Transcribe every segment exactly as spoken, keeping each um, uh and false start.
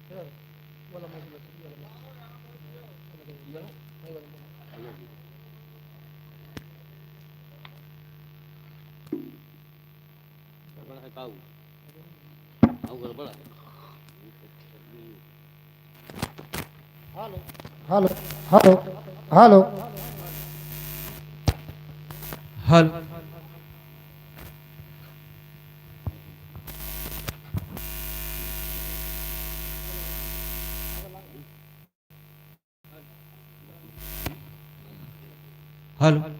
गड़बड़ है काऊ? काऊ गड़बड़ है? Hello, hello, hello. Hello. Hello.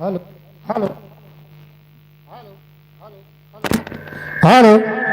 Hello, hello. Hello.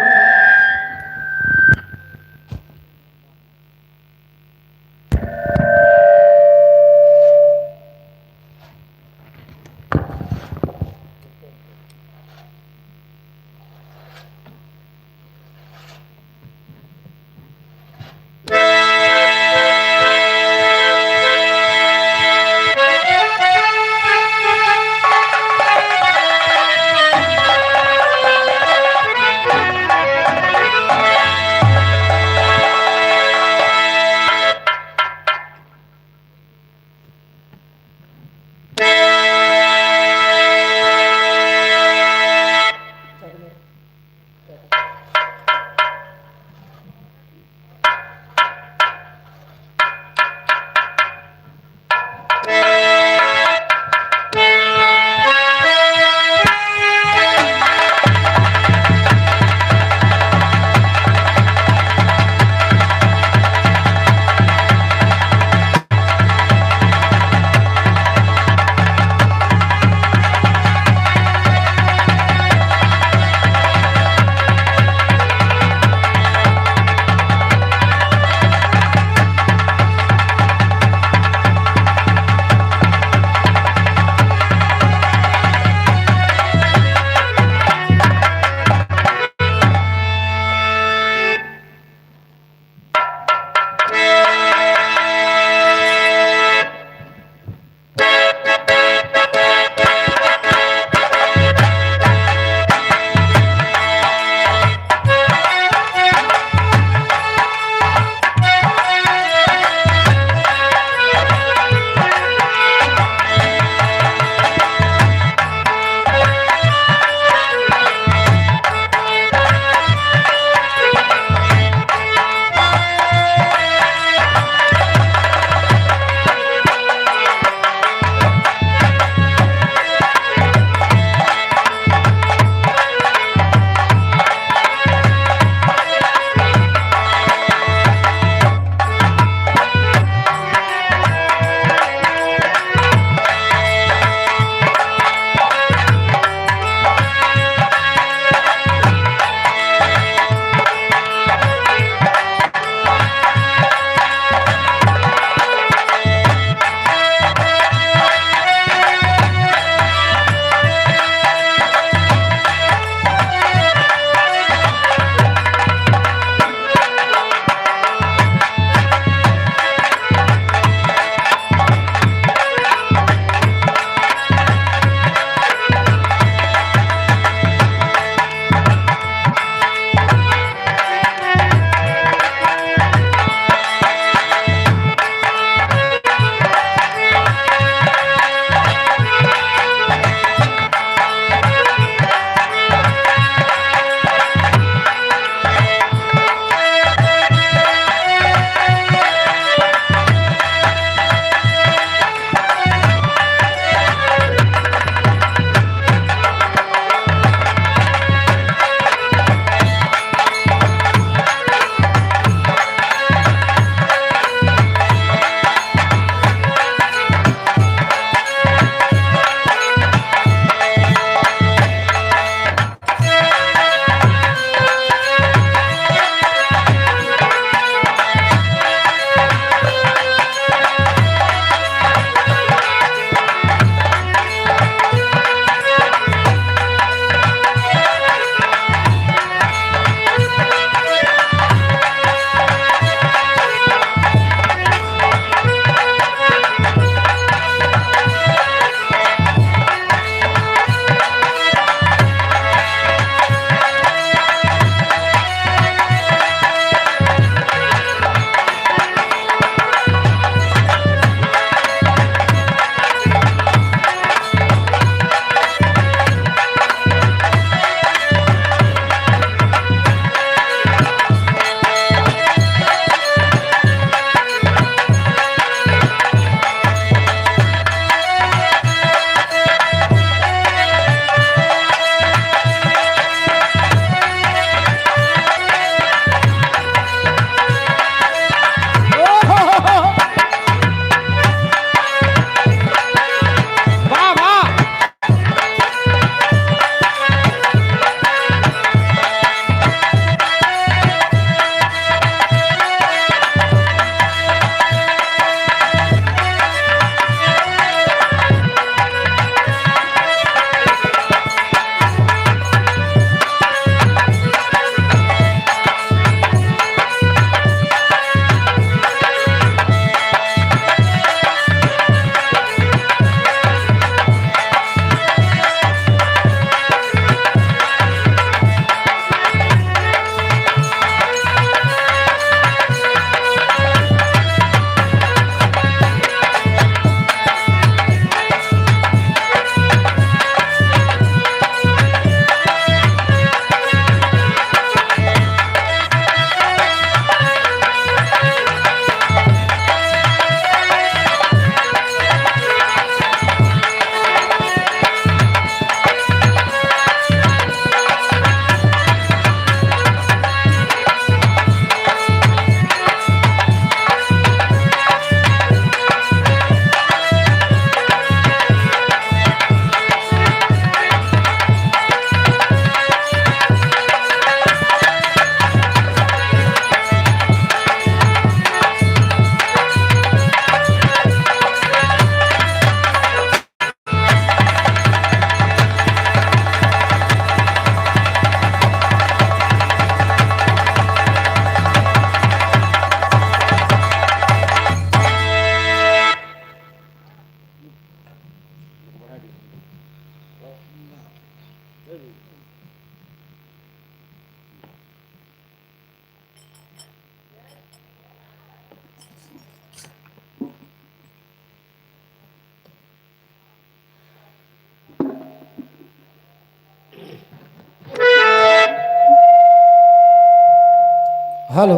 Hello,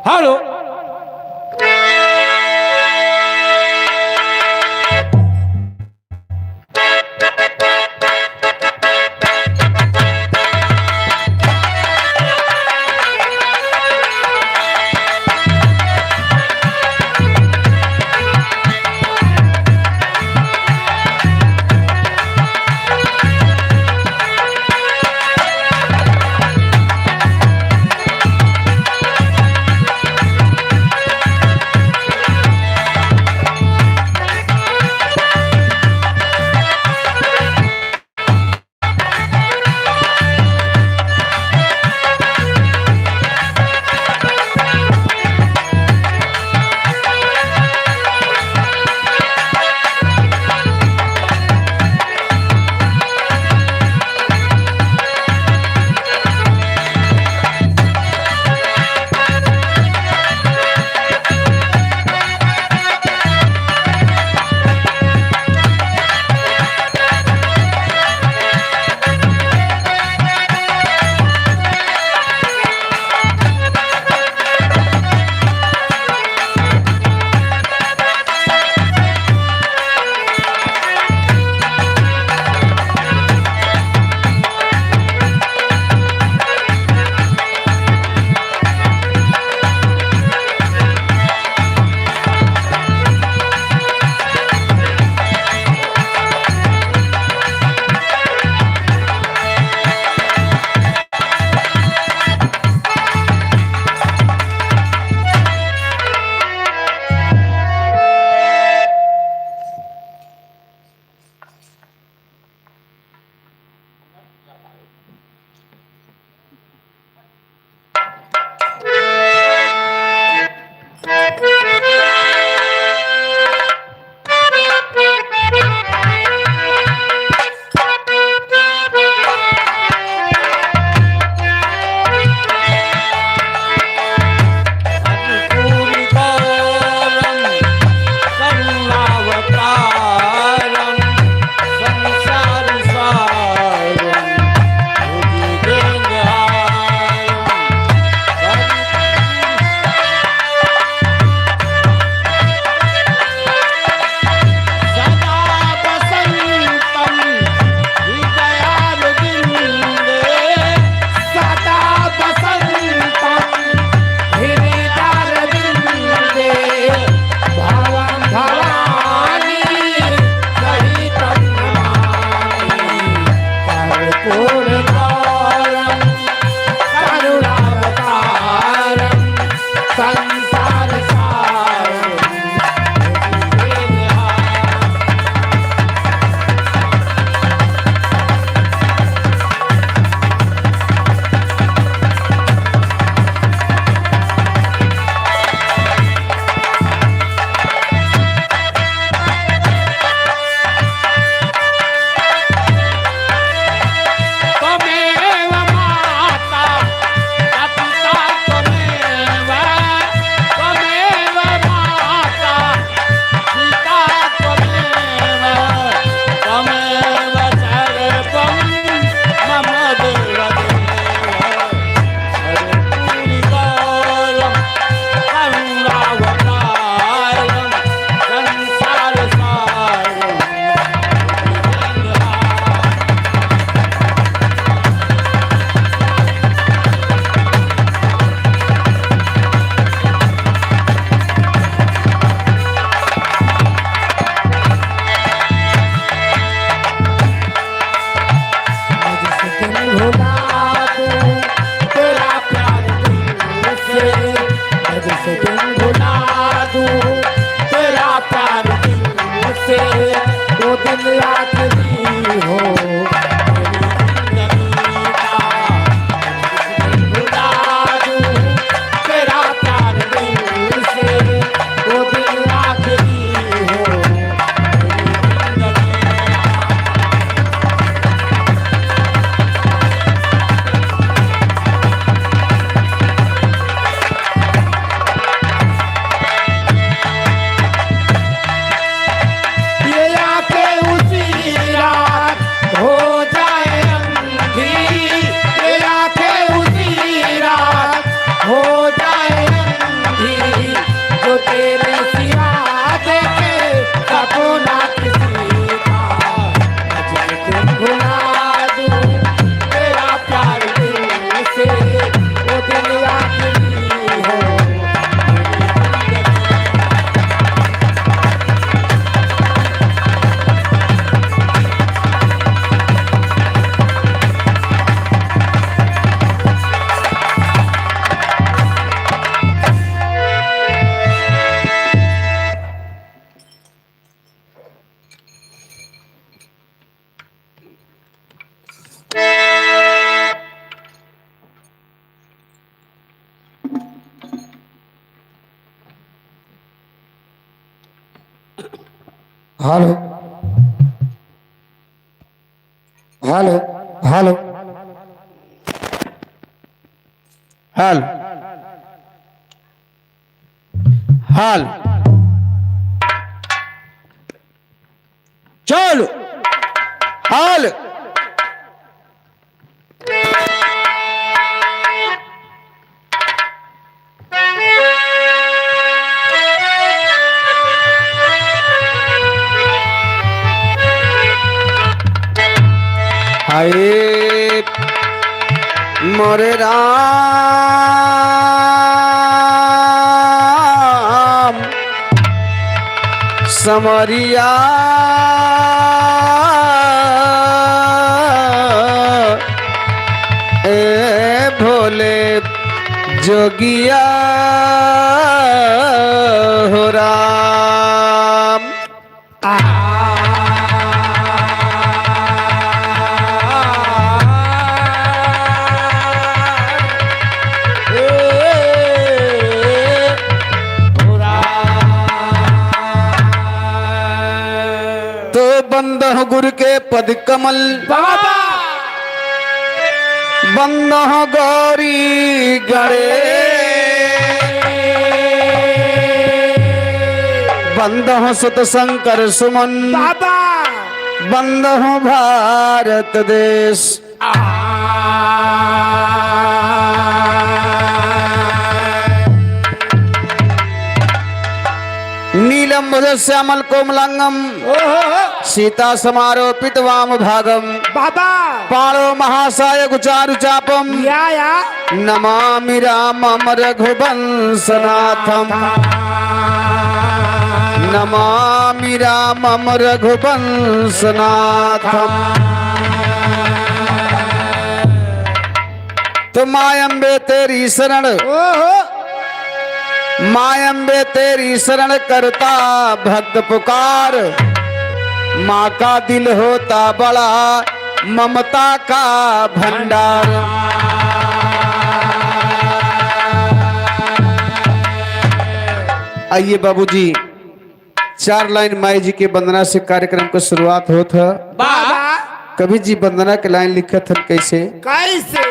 hello. Hello, hello, hello, hello. हाल। चलो। हाल। हाय मोरे राम समरिया, ए भोले जोगिया हो राम। आ। ए, हो राम। तो बंदह गुरु के पद कमल, बाबा। बंदह गौरी गणेश, बंदह सुत शंकर सुमन, बाबा। बंदह भारत देश। आ। नीलम बुध श्यामल कोमलांगम, ओहो। सीता समारोपित वाम भागम। बाबा। पाणौ महासायकु चारु चापम। या, या। नमामि रामम रघुवंशनाथम। नमामि रामम रघुवंशनाथम। तो माय अम्बे तेरी शरण, ओहो। माय अम्बे तेरी शरण करता भक्त पुकार, माँ का दिल होता बड़ा ममता का भंडार। आइए बाबूजी, चार लाइन माई जी के वंदना से कार्यक्रम क शुरुआत होत ह। बाबा। कवि जी वंदना के लाइन लिखत हन कैसे? कैसे?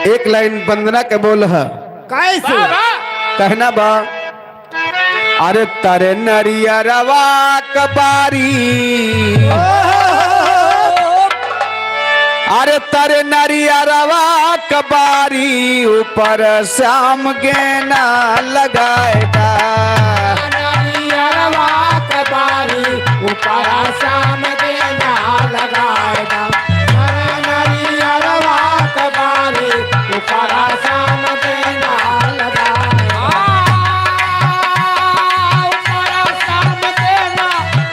एक लाइन वंदना के बोल ह। कैसे? कहना बा, अरे तरे नरियरवा क बारी, अरे तरे नरियरवा क बारी, ऊपर श्याम गेना लगाए दा। नरियरवा क बारी, ऊपर श्याम गेना लगाए दा। नरियरवा क बारी, ऊपर श्याम गेना लगाए दा। ऊपर श्याम गेना,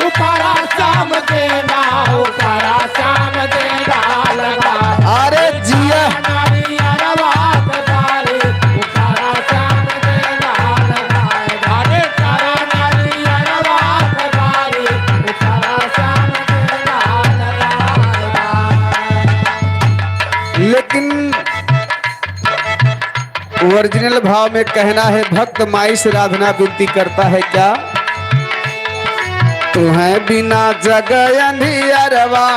ऊपर श्याम गेना, ऊपर श्याम गेना लगा। अरे जिया। नरियरवा क बारी, ऊपर श्याम गेना लगाए दा। अरे तारा नरियरवा क बारी, ऊपर श्याम गेना लगाए दा। लेकिन ओरिजिनल भाव में कहना है, भक्त माई से राधना विनती करता है क्या? तुहैं बिना जग अंधियरवा,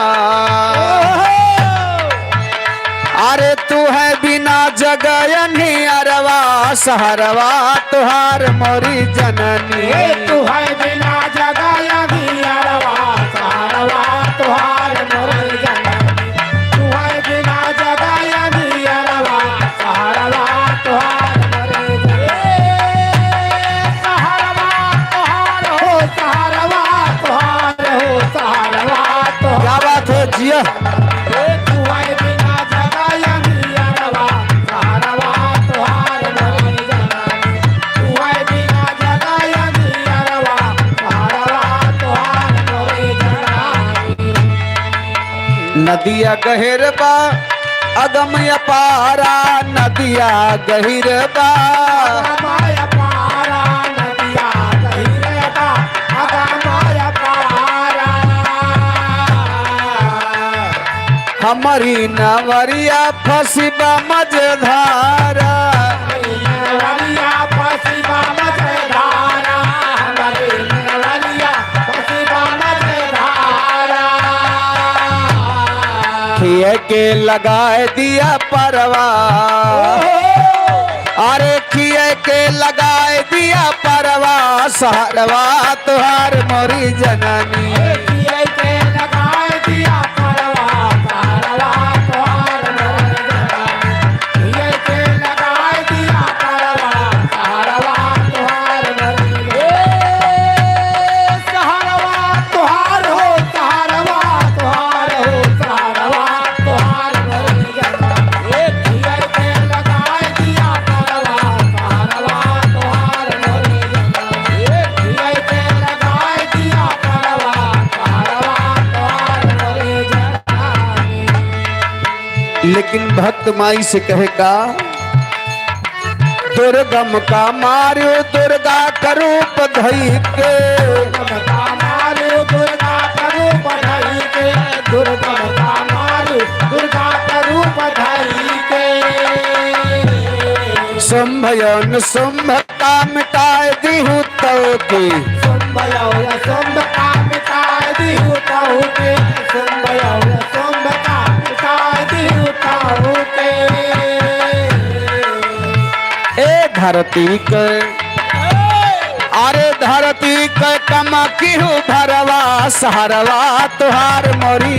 अरे तुहैं बिना जग अंधियरवा, सहरवा तुहार मोरी जननी। ए, तुहैं बिना जग अंधियरवा, सहरवा तुहार मोरी जननी। तुहैं बिना जग अंधियरवा, सहरवा तुहार मोरी जननी। ए, सहरवा तुहार हो, सहरवा तुहार हो, सहरवा तुहार। क्या बात है, जिया। ए, तुहैं बिना जग अंधियरवा, सहरवा तुहार मोरी जननी। तुहैं बिना जग अंधियरवा, सहरवा तुहार मोरी जननी। नदिया गहिर बा, अगम अपारा नदिया गहिर बा। अगम अपारा नदिया गहिर बा। अगम अपारा। हमरी नवरिया फसिबा मझधारा। हमरी नवरिया फसिबा मझधारा। हमरी नवरिया खिए के लगाए दिया परवा। अरे खिए के लगाए दिया परवा, सहरवा तुहार मोरी जननी। खिए के लगाए दिया परवा, सहरवा तुहार मोरी जननी। खिए के लगाए दिया परवा, सहरवा तुहार मोरी जननी। ए, सहरवा तुहार हो, सहरवा तुहार हो, सहरवा तुहार मोरी जननी। ए, खिए के लगाए दिया परवा, सहरवा तुहार मोरी जननी। ए, खिए के लगाए दिया परवा, सहरवा तुहार मोरी जननी। लेकिन भक्त माई से कहे का, दुर्गम का मार्यो दुर्गा का रूप धई के। दुर्गम का मार्यो दुर्गा का रूप धई के। दुर्गम का मार्यो दुर्गा का रूप धई के। शुंभ अउर शुंभ का मिटाए दिहु तउ के। शुंभ अउर शुंभ का मिटाए दिहु तउ के। शुंभ अउर शुंभ का मिटाए दिहु तउ के। ए धरती के, अरे धरती के कमा किहु भरवा, सहरवा तुहार मोरी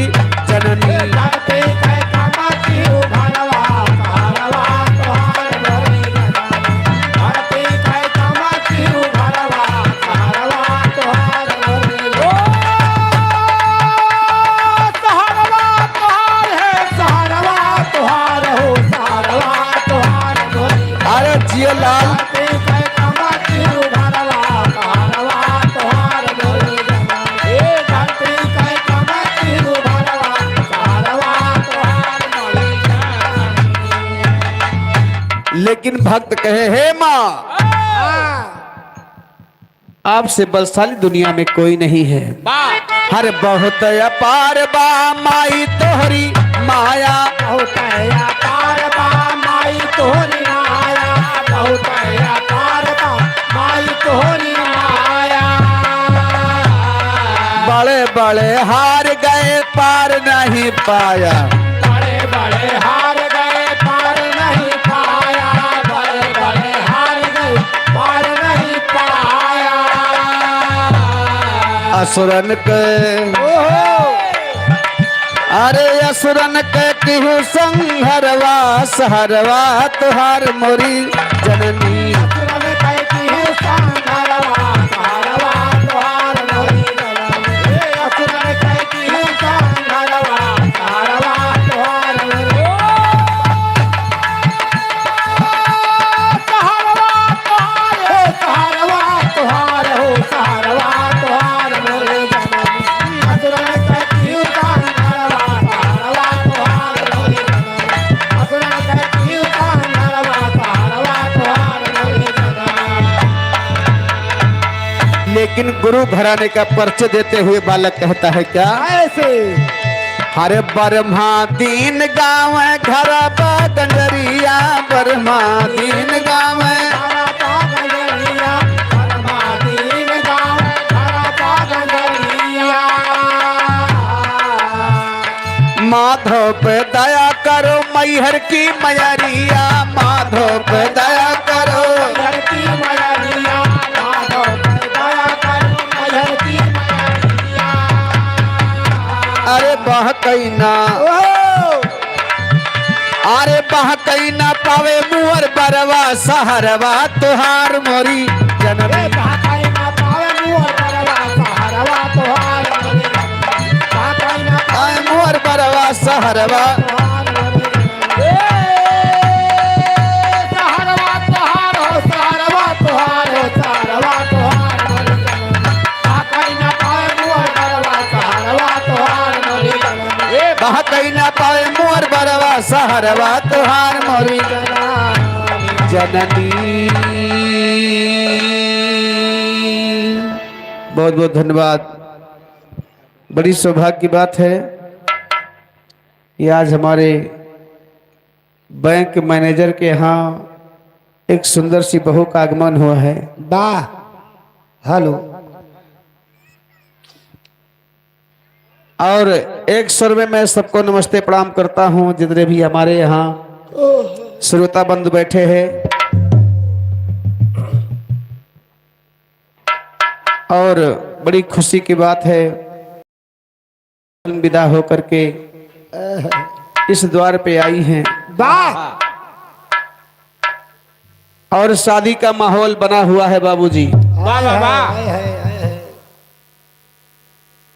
जननी। धरती के कमा किहु भरवा, सहरवा तुहार मोरी जननी। धरती के कमा किहु भरवा, सहरवा तुहार मोरी जननी। ओ, सहरवा तुहार है, सहरवा तुहार हो, सहरवा तुहार मोरी। अरे जिया लाल। लेकिन भक्त कहे, हे माँ, आपसे बलशाली दुनिया में कोई नहीं है। वाह। हर बहुत अपार बा माई तोहरी माया। बहुत अपार बा माई तोहरी माया। बहुत अपार बा माई तोहरी माया। बड़े बड़े हार गए पार नहीं पाया। बड़े बड़े हार गए पार नहीं पाया। बड़े बड़े हार गए पार नहीं पाया। असुरन के, ओहो। अरे असुरन के किहु संहरवा, सहरवा तुहार मोरी जननी। असुरन के किहु संहरवा, सहरवा तुहार मोरी जननी। असुरन के किहु संहरवा, सहरवा तुहार मोरी। सहरवा तुहार हो, सहरवा तुहार हो, सहरवा तुहार मोरे जननी। असुरन के किहु संहरवा, सहरवा तुहार मोरे जननी। असुरन के किहु संहरवा, सहरवा तुहार मोरे जननी। लेकिन गुरु घराने का परिचय देते हुए बालक कहता है क्या? कैसे? हर ब्रह्मा दीन गावे घर बा गंजरिया, ब्रह्मा दीन गावे। माधव पे दया करो मैहर की मयरिया, माधव पे दया करो। मैहर की मयरिया, माधव पे दया करो। अरे बहकैना, ओहो। अरे बहकैना पावे मुअर बरवा सहरवा तुहार मोरी जननी। ए बहकैना पावे मुअर बरवा सहरवा तुहार मोरी जननी। बहकैना पावे मुअर बरवा सहरवा। ए, सहरवा तोहार हो, सहरवा तोहार हो, सहरवा तोहार हो। बहकैना पावे मुअर बरवा, सहरवा तोहार हो। ए, बहकैना पावे मुअर बरवा। सहरवा तोहार मोरी जननी। बहुत बहुत धन्यवाद। बड़ी सौभाग्य की बात है कि आज हमारे बैंक मैनेजर के यहाँ एक सुंदर सी बहू का आगमन हुआ है। वाह। हेलो। और एक स्वर में मैं सबको नमस्ते प्रणाम करता हूँ, जितने भी हमारे यहाँ श्रोता बंधु बैठे हैं। और बड़ी खुशी की बात है, विदा होकर के इस द्वार पे आई हैं। वाह। और शादी का माहौल बना हुआ है बाबूजी। वाह, वाह, वाह। हाय, हाय, हाय, हाय।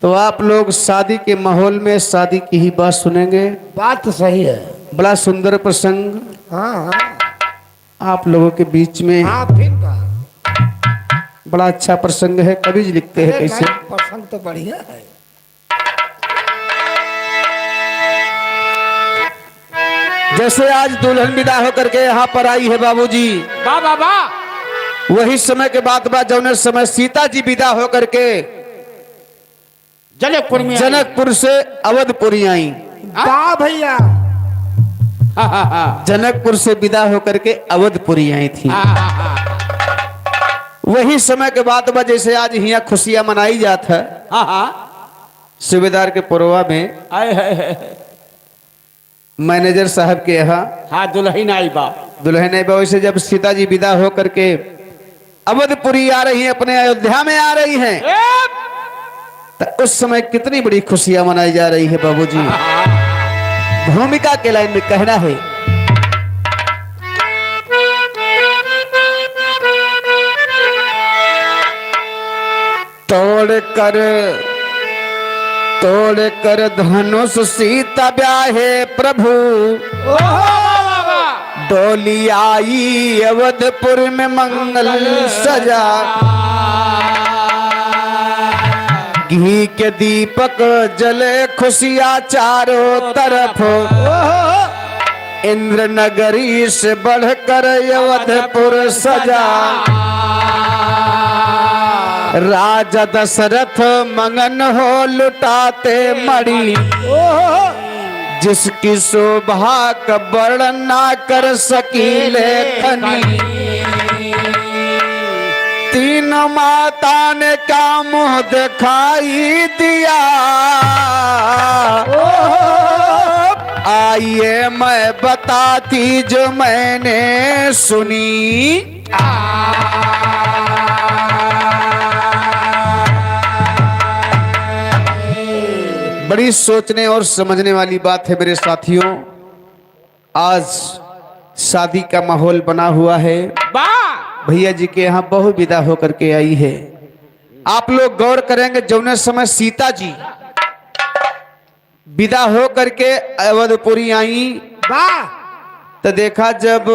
तो आप लोग शादी के माहौल में शादी की ही बात सुनेंगे। बात तो सही है। बड़ा सुंदर प्रसंग। हाँ, हाँ। आप लोगों के बीच में। हाँ, फिर का? बड़ा अच्छा प्रसंग है, कवि जी लिखते हैं अरे कैसे? नहीं, प्रसंग तो बढ़िया है। जैसे आज दुल्हन विदा होकर के यहाँ पर आई है बाबूजी, वाह, वाह, वाह। वही समय के बात बा, जौने समय सीता जी विदा होकर के जनकपुर में आई। जनकपुर से अवधपुरी आई। वाह भैया। हाँ, हाँ, हाँ। जनकपुर से विदा होकर के अवधपुरी आई थी। हाँ, हाँ, हाँ। वही समय के बात बा, जैसे आज हियाँ खुशियाँ मनाई जात है। हाँ, हाँ। सूबेदार के पुरवा में आए है, है, है। मैनेजर साहब के यहाँ। हाँ, दुल्हन आई बा। दुल्हन आई बा। वैसे जब सीता जी विदा होकर के अवधपुरी आ रही हैं, अपने अयोध्या में आ रही हैं, ए! तो उस समय कितनी बड़ी खुशियां मनाई जा रही है बाबूजी। हाँ। भूमिका के लाइन में कहना है। तोड़ कर, तोड़ कर धनुष सीता ब्याहे प्रभु। ओहो, वाह, वाह, वाह। डोली आई अवधपुर में मंगल सजा। घी के दीपक जले खुशिया चारों तरफ। ओहो। इंद्र नगरी से बढ़कर अवधपुर सजा। राजा दशरथ मगन हो लुटाते मणि। जिसकी शोभा का वर्णन ना कर सकी लेखनी। तीन माता ने क्या मुंह दिखाई दिया। आइए मैं बताती जो मैंने सुनी। बड़ी सोचने और समझने वाली बात है मेरे साथियों। आज शादी का माहौल बना हुआ है। वाह! भैया जी के यहाँ बहू विदा होकर के आई है। आप लोग गौर करेंगे, जौने समय सीता जी विदा हो करके अवधपुरी आई, वाह! तो देखा, जब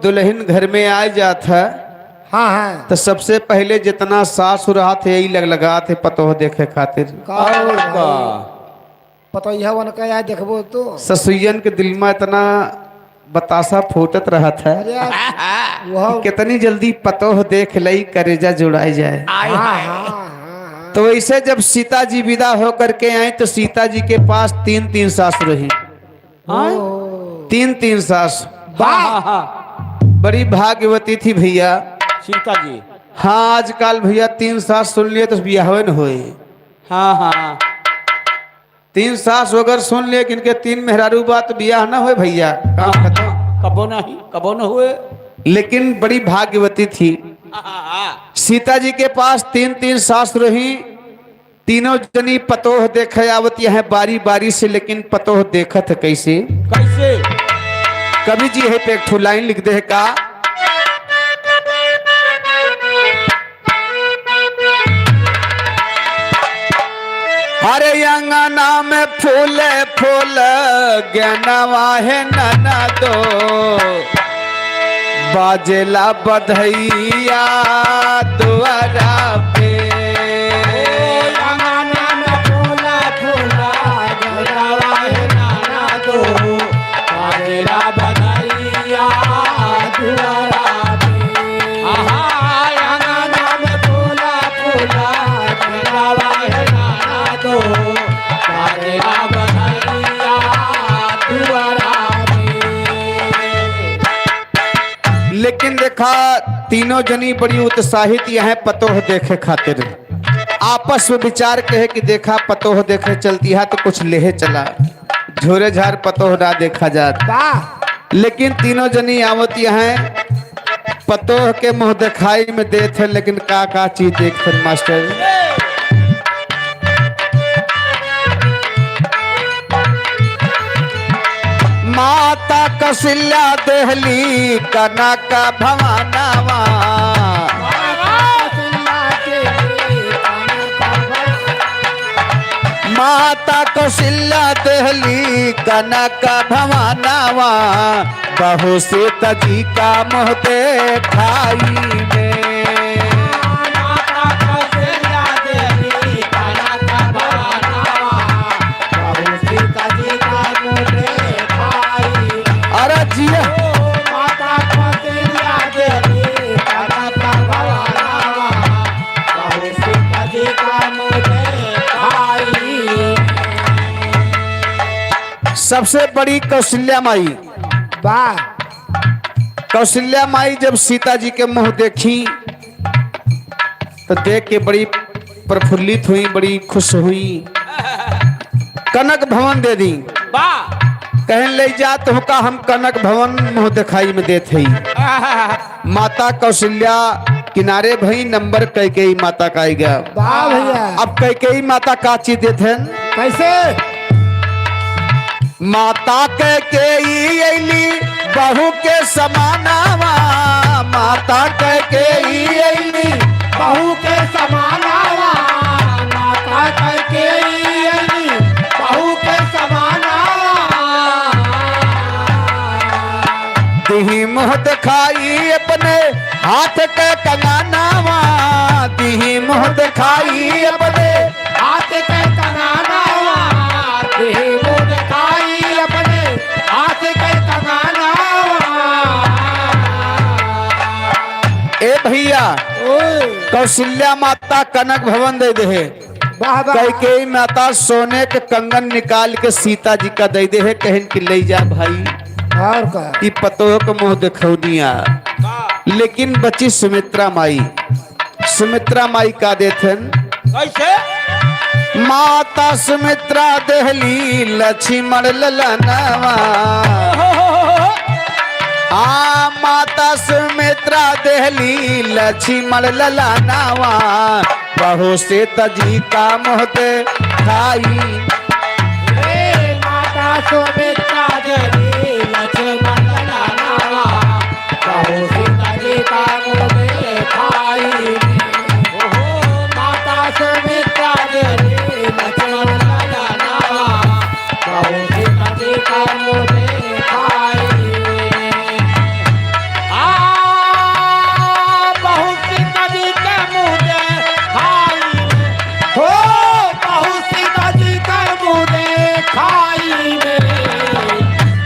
दुल्हन घर में आ जात है, हाँ, हाँ। तो सबसे पहले जितना सासुर हाथ है, यही लग लगा थे पतोह देखे खातिर। का? और का? पतोहिया वन का यार देखबो तो। ससुयन के दिल में इतना बतासा फूटत रहत है अरे यार, कि वह कितनी जल्दी पतोह देख लई, करेजा जुड़ाई जाए। आय हाँ, हाय। हाँ, हाँ, हाँ। तो वैसे जब सीता जी विदा होकर के आई, तो सीता जी के पास तीन, तीन सास रही। हाँ? ओ। तीन, तीन सास। वाह! हाँ, हाँ, हाँ। बड़ी भाग्यवती थी भैया। सीता जी। हाँ, आजकल भैया तीन सास सुन लिए तो बियाहवे न होए। हाँ, हाँ। तीन सास अगर सुन ले कि इनके तीन मेहरारू बा, तो बियाह ना होए भैया, काम खत्म। कबो नहीं, कबो न हुए। लेकिन बड़ी भाग्यवती थी। आहा। सीता जी के पास तीन, तीन सास रही, तीनों जनी पतोह देखे आवत यहाँ बारी बारी से, लेकिन पतोह देखत है कैसे? कैसे? कवि जी है पे एक ठो लाइन लिख दे है का? अरे अंगना में फूले फूल गेनवा है ननदो, बाजेला बधैया दुआरा पे। अंगना में फूले फूल गेनवा है ननदो, लेकिन देखा, तीनों जनी बड़ी उत्साहित यहाँ पतोह देखे खातिर। आपस में विचार कहे कि देखा, पतोह देखे चलती है तो कुछ लेहे चला, झोरे झार पतोह ना देखा जात। वाह। लेकिन तीनों जनी आवत यहाँ पतोह के मुँह देखाई में देत है, लेकिन का का चीज देखत है मास्टर। माता कौशल्या देहली कनक भवनवा। माता कौशल्या देहली कनक भवनवा, बहू सीता जी का मुँह देखाई में। अरे जिया। सबसे बड़ी कौशल्या माई। वाह। कौशल्या माई जब सीता जी के मुँह देखी तो देख के बड़ी प्रफुल्लित हुई, बड़ी खुश हुई। कनक भवन दे दी। वाह। कहेन, "ले जा, तोहका हम कनक भवन मुँह देखाई में देत हई।" माता कौशल्या किनारे भई, नंबर कैकेयी माता का आइगा। वाह भैया। अब कैकेयी माता का चीज देत हन? कैसे? माता कैकेयी अइली बहू के समानावा, माता कैकेयी अइली बहू के समानावा, माता कैकेयी अइली बहू के समानावा। दिही मुँह देखाई अपने हाथ के कंगनावा, दिही मुँह देखाई अपने हाथ के कंगनावा, दिही मुँह देखाई अपने हाथ के कंगनावा। ए भैया, ओए। कौशल्या माता कनक भवन दे देहे। वाह, वाह। कैकेयी माता सोने के कंगन निकाल के सीता जी का दे देहे, कहेन कि ले जा भाई। और का? ई पतोह के मुँह देखौनिया। लेकिन बची सुमित्रा माई। सुमित्रा माई का देथन? कैसे? माता सुमित्रा देहली लक्ष्मण ललनवा। ओहो। आ माता सुमित्रा देहली लक्ष्मण ललनवा, बहू सीता जी का मुँह देखाई। हे माता सुमित्रा देहली लक्ष्मण ललनवा, बहू सीता जी का मुँह देखाई। ओहो, माता सुमित्रा देहली लक्ष्मण ललनवा, बहू सीता जी का मुँह देखाई। आ, बहू सीता जी का मुँह देखाई। हो, बहू सीता जी का मुँह देखाई में।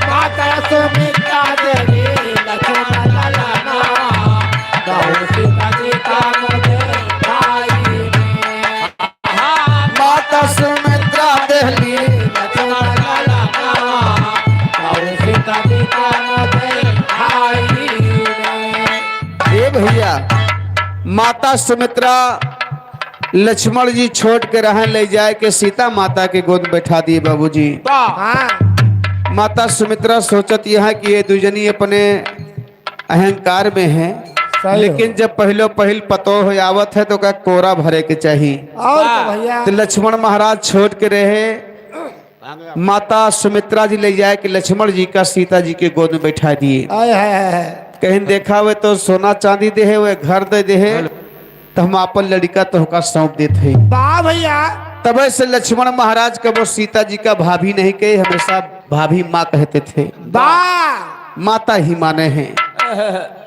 माता सुमित्रा देहली लक्ष्मण ललनवा, बहू सीता जी का मुँह देखाई में। माता सुमित्रा देहली लक्ष्मण ललनवा, बहू सीता जी का मुँह देखाई में। ए भैया, माता सुमित्रा लक्ष्मण जी छोड़ के रहन, ले जाए के सीता माता के गोद में बैठा दिए बाबूजी। वाह। हाँ। माता सुमित्रा सोचत यहाँ कि ये दुजनी अपने अहंकार में है, सही हो। लेकिन जब पहलो पहिल पतोह आवत है तो ओका कोरा भरे के चाही। और तो वाह। भैया। तो लक्ष्मण महाराज छोड़ के रहे, माता सुमित्रा जी ले जाए के लक्ष्मण जी का सीता जी के गोद में बैठा दिए। आय हाय हाय हाय। कहेन देखा, वे तो सोना चांदी देहे, वे घर दे देहे, तो हम आपन लड़िका तोहका सौंप देत हई। वाह भैया। तबे से लक्ष्मण महाराज कबो सीता जी का भाभी नहीं कहे, हमेशा भाभी माँ कहते थे। वाह। माता ही माने हैं।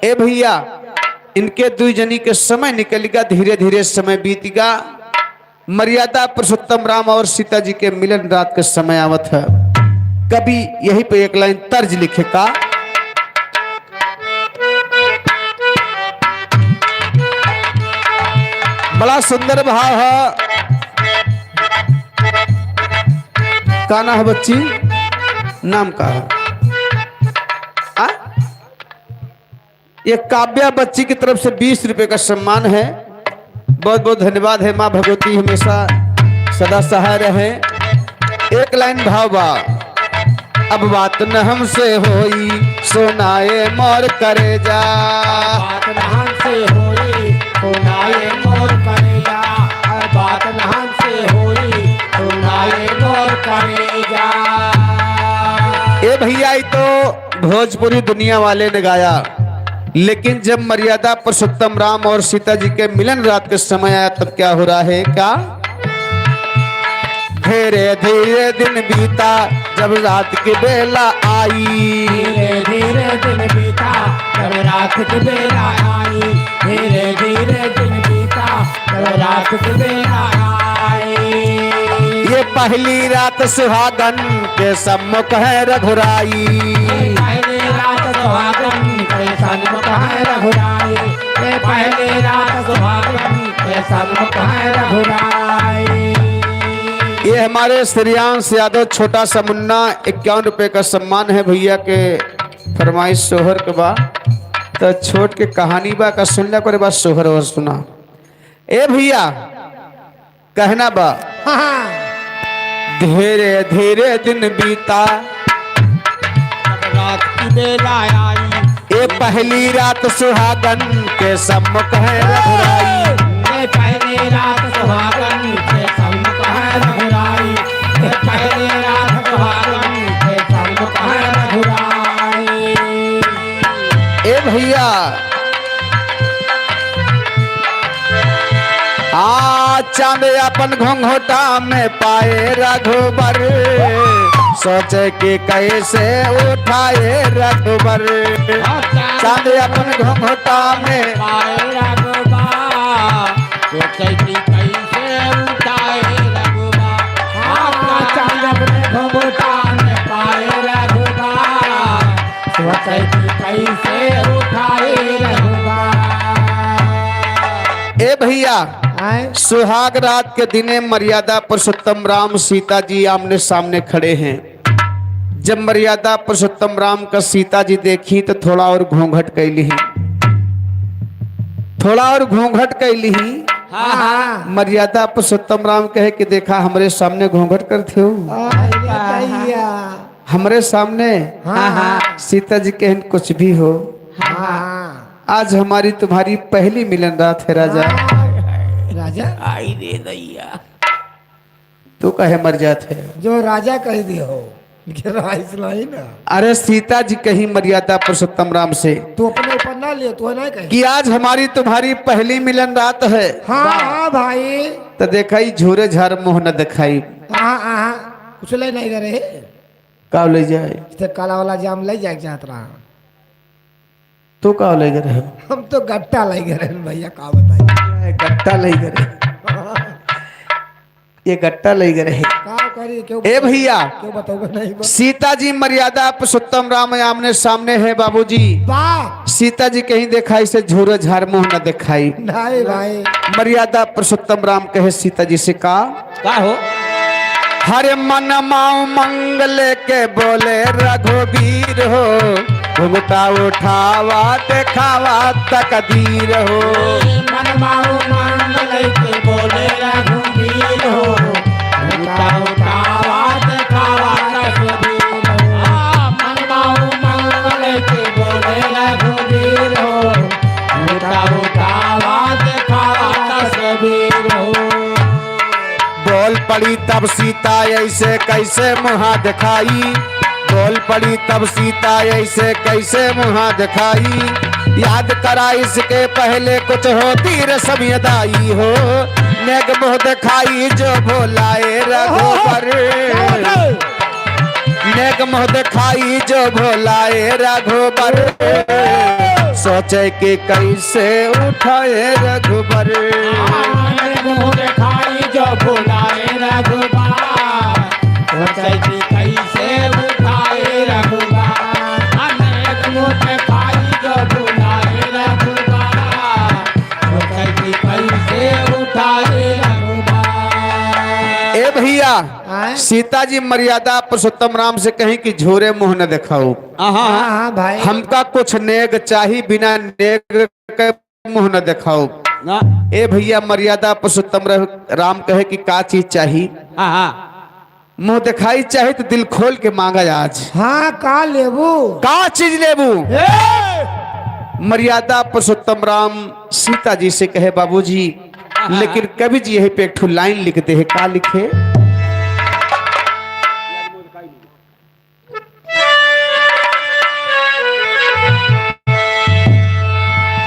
ए भैया, इनके दुई जनी के समय निकलिगा, धीरे धीरे समय बीतिगा। मर्यादा पुरुषोत्तम राम और सीता जी के मिलन रात के समय आवत है। कवि यही पे एक लाइन तर्ज लिखे का, बड़ा सुंदर भाव है। का नाम है बच्ची? नाम का है? आ? ये काव्या बच्ची की तरफ से बीस रुपए का सम्मान है। बहुत बहुत धन्यवाद है। माँ भगवती हमेशा सदा सहाय रहे। एक लाइन भाव बा। अब बात न हमसे होई, सुनाए मोर करेजा। बात न हमसे होई, सुनाए मोर करेजा। अब बात न हमसे होई, सुनाए मोर करेजा। ए भैया, ई तो भोजपुरी दुनिया वाले ने गाया, लेकिन जब मर्यादा पुरुषोत्तम राम और सीता जी के मिलन रात के समय आया, तब क्या हो रहा है? क्या? धीरे धीरे दिन बीता, जब रात की बेला आई। धीरे धीरे दिन बीता, जब रात की बेला आई। धीरे धीरे दिन बीता, जब रात की बेला आई। ये पहली रात सुहागन के सम्मुख है रघुराई। ये पहली रात सुहागन के सम्मुख है रघुराई। ये पहली रात सुहागन के सम्मुख है रघुराई। ये हमारे श्रेयांश यादव छोटा सा मुन्ना, इक्यावन रुपए का सम्मान है भैया के फरमाइश सोहर के बा। तो छोट के कहानी बा का सुनला, ओकरे बाद सोहर और सुना। ए भैया, कहना बा। हाँ, हाँ। धीरे धीरे दिन बीता। रात की बेला आई। ए पहली रात सुहागन के सम्मुख है रघुराई। ए पहली रात सुहागन के सम्मुख है रघुराई। ए पहली रात सुहागन के सम्मुख है रघुराई। ए भैया, आ चांद अपन घुंघटा में पाए रघुबर, सोचे कि कैसे उठाए रघुबर। चांद अपन घुंघटा में पाए रघुबर, सोचे कि कैसे उठाए रघुबर। अपना चांद अपने घुंघटा में पाए रघुबर, सोचे कि कैसे उठाए रघुबर। ए भैया, आए? सुहाग रात के दिने मर्यादा पुरुषोत्तम राम सीता जी आमने सामने खड़े हैं। जब मर्यादा पुरुषोत्तम राम का सीता जी देखी तो थोड़ा और घूंघट कैली ही, थोड़ा और घूंघट कैली ही। हाँ, हाँ। मर्यादा पुरुषोत्तम राम कहे कि देखा हमरे सामने घूंघट करते हो। अरे भैया। हमरे सामने हाँ, हाँ। सीता जी कहन कुछ भी हो। हाँ। आज हमारी तुम्हारी पहली मिलन रात है राजा। हाँ। राजा? आई रे दैया। तू काहे मर जात है? जो राजा कह दियो हो, लेकिन राइस नहीं ना। अरे सीता जी कही मर्यादा पुरुषोत्तम राम से। तू अपने ऊपर ना लियो, तू ना कहे। कि आज हमारी तुम्हारी पहली मिलन रात है। हाँ, हाँ भाई। तो देखाई झूरे झार मुँह न देखाई। हाँ, हाँ, हाँ। कुछ ले नहीं करे। का ले जाए? इधर काला वाला जाम ले जाए चाहत रहा। तू का ले गए रहे? हम तो गट्टा ले गए रहे भैया, का बताई? ए, गट्टा ले गए रहे। ये गट्टा ले गए रहे। का करी, क्यों ए भैया, क्यों बताओगे नहीं बा? सीता जी मर्यादा पुरुषोत्तम राम आमने सामने है बाबूजी। वाह। सीता जी कहीं देखाई से झूरे झार मुँह न देखाई। नहीं भाई। मर्यादा पुरुषोत्तम राम कहे सीता जी से का? का हो? हरे मन माऊ मंगल के बोले रघुबीर हो, घुंघटा उठावा देखावा तकदीर हो। मन माऊ मंगल के बोले रघुबीर हो, घुंघटा उठावा देखावा तकदीर हो। मन माऊ मंगल के बोले रघुबीर हो, घुंघटा उठावा देखावा तकदीर हो। बोल पड़ी तब सीता ऐसे कैसे मुहा दिखाई, बोल पड़ी तब सीता ऐसे कैसे मुहा दिखाई। याद करा इसके पहले कुछ होती रस्म अदाई हो, नेक मुँह दिखाई जो भोलाए रघुबर। नेक मुँह दिखाई जो भोलाए रघुबर, सोचे कि कैसे उठाए रघुबर। नेक मुँह दिखाई जो भोलाए रघुबर, सोचे कि कैसे उठाए रघुबर। नेक मुँह दिखाई जो भोलाए रघुबर, सोचे कि कैसे उठाए रघुबर। ए भैया, आए? सीता जी मर्यादा पुरुषोत्तम राम से कहीं कि झूरे मुँह न देखाउब। आहा। हाँ, हाँ भाई। हमका कुछ नेग चाही, बिना नेग के मुँह न देखाउब। ना। ए भइया, मर्यादा पुरुषोत्तम रह-, राम कहे कि का चीज चाही? आहा। मुँह देखाई चाही त दिल खोल के माँगा आज। हाँ, का लेबू? का चीज लेबू? ए! मर्यादा पुरुषोत्तम राम सीता जी से कहे, "बाबूजी, आहा। लेकिन कवि जी यही पे एक ठो लाइन लिख दे है।" का लिखे?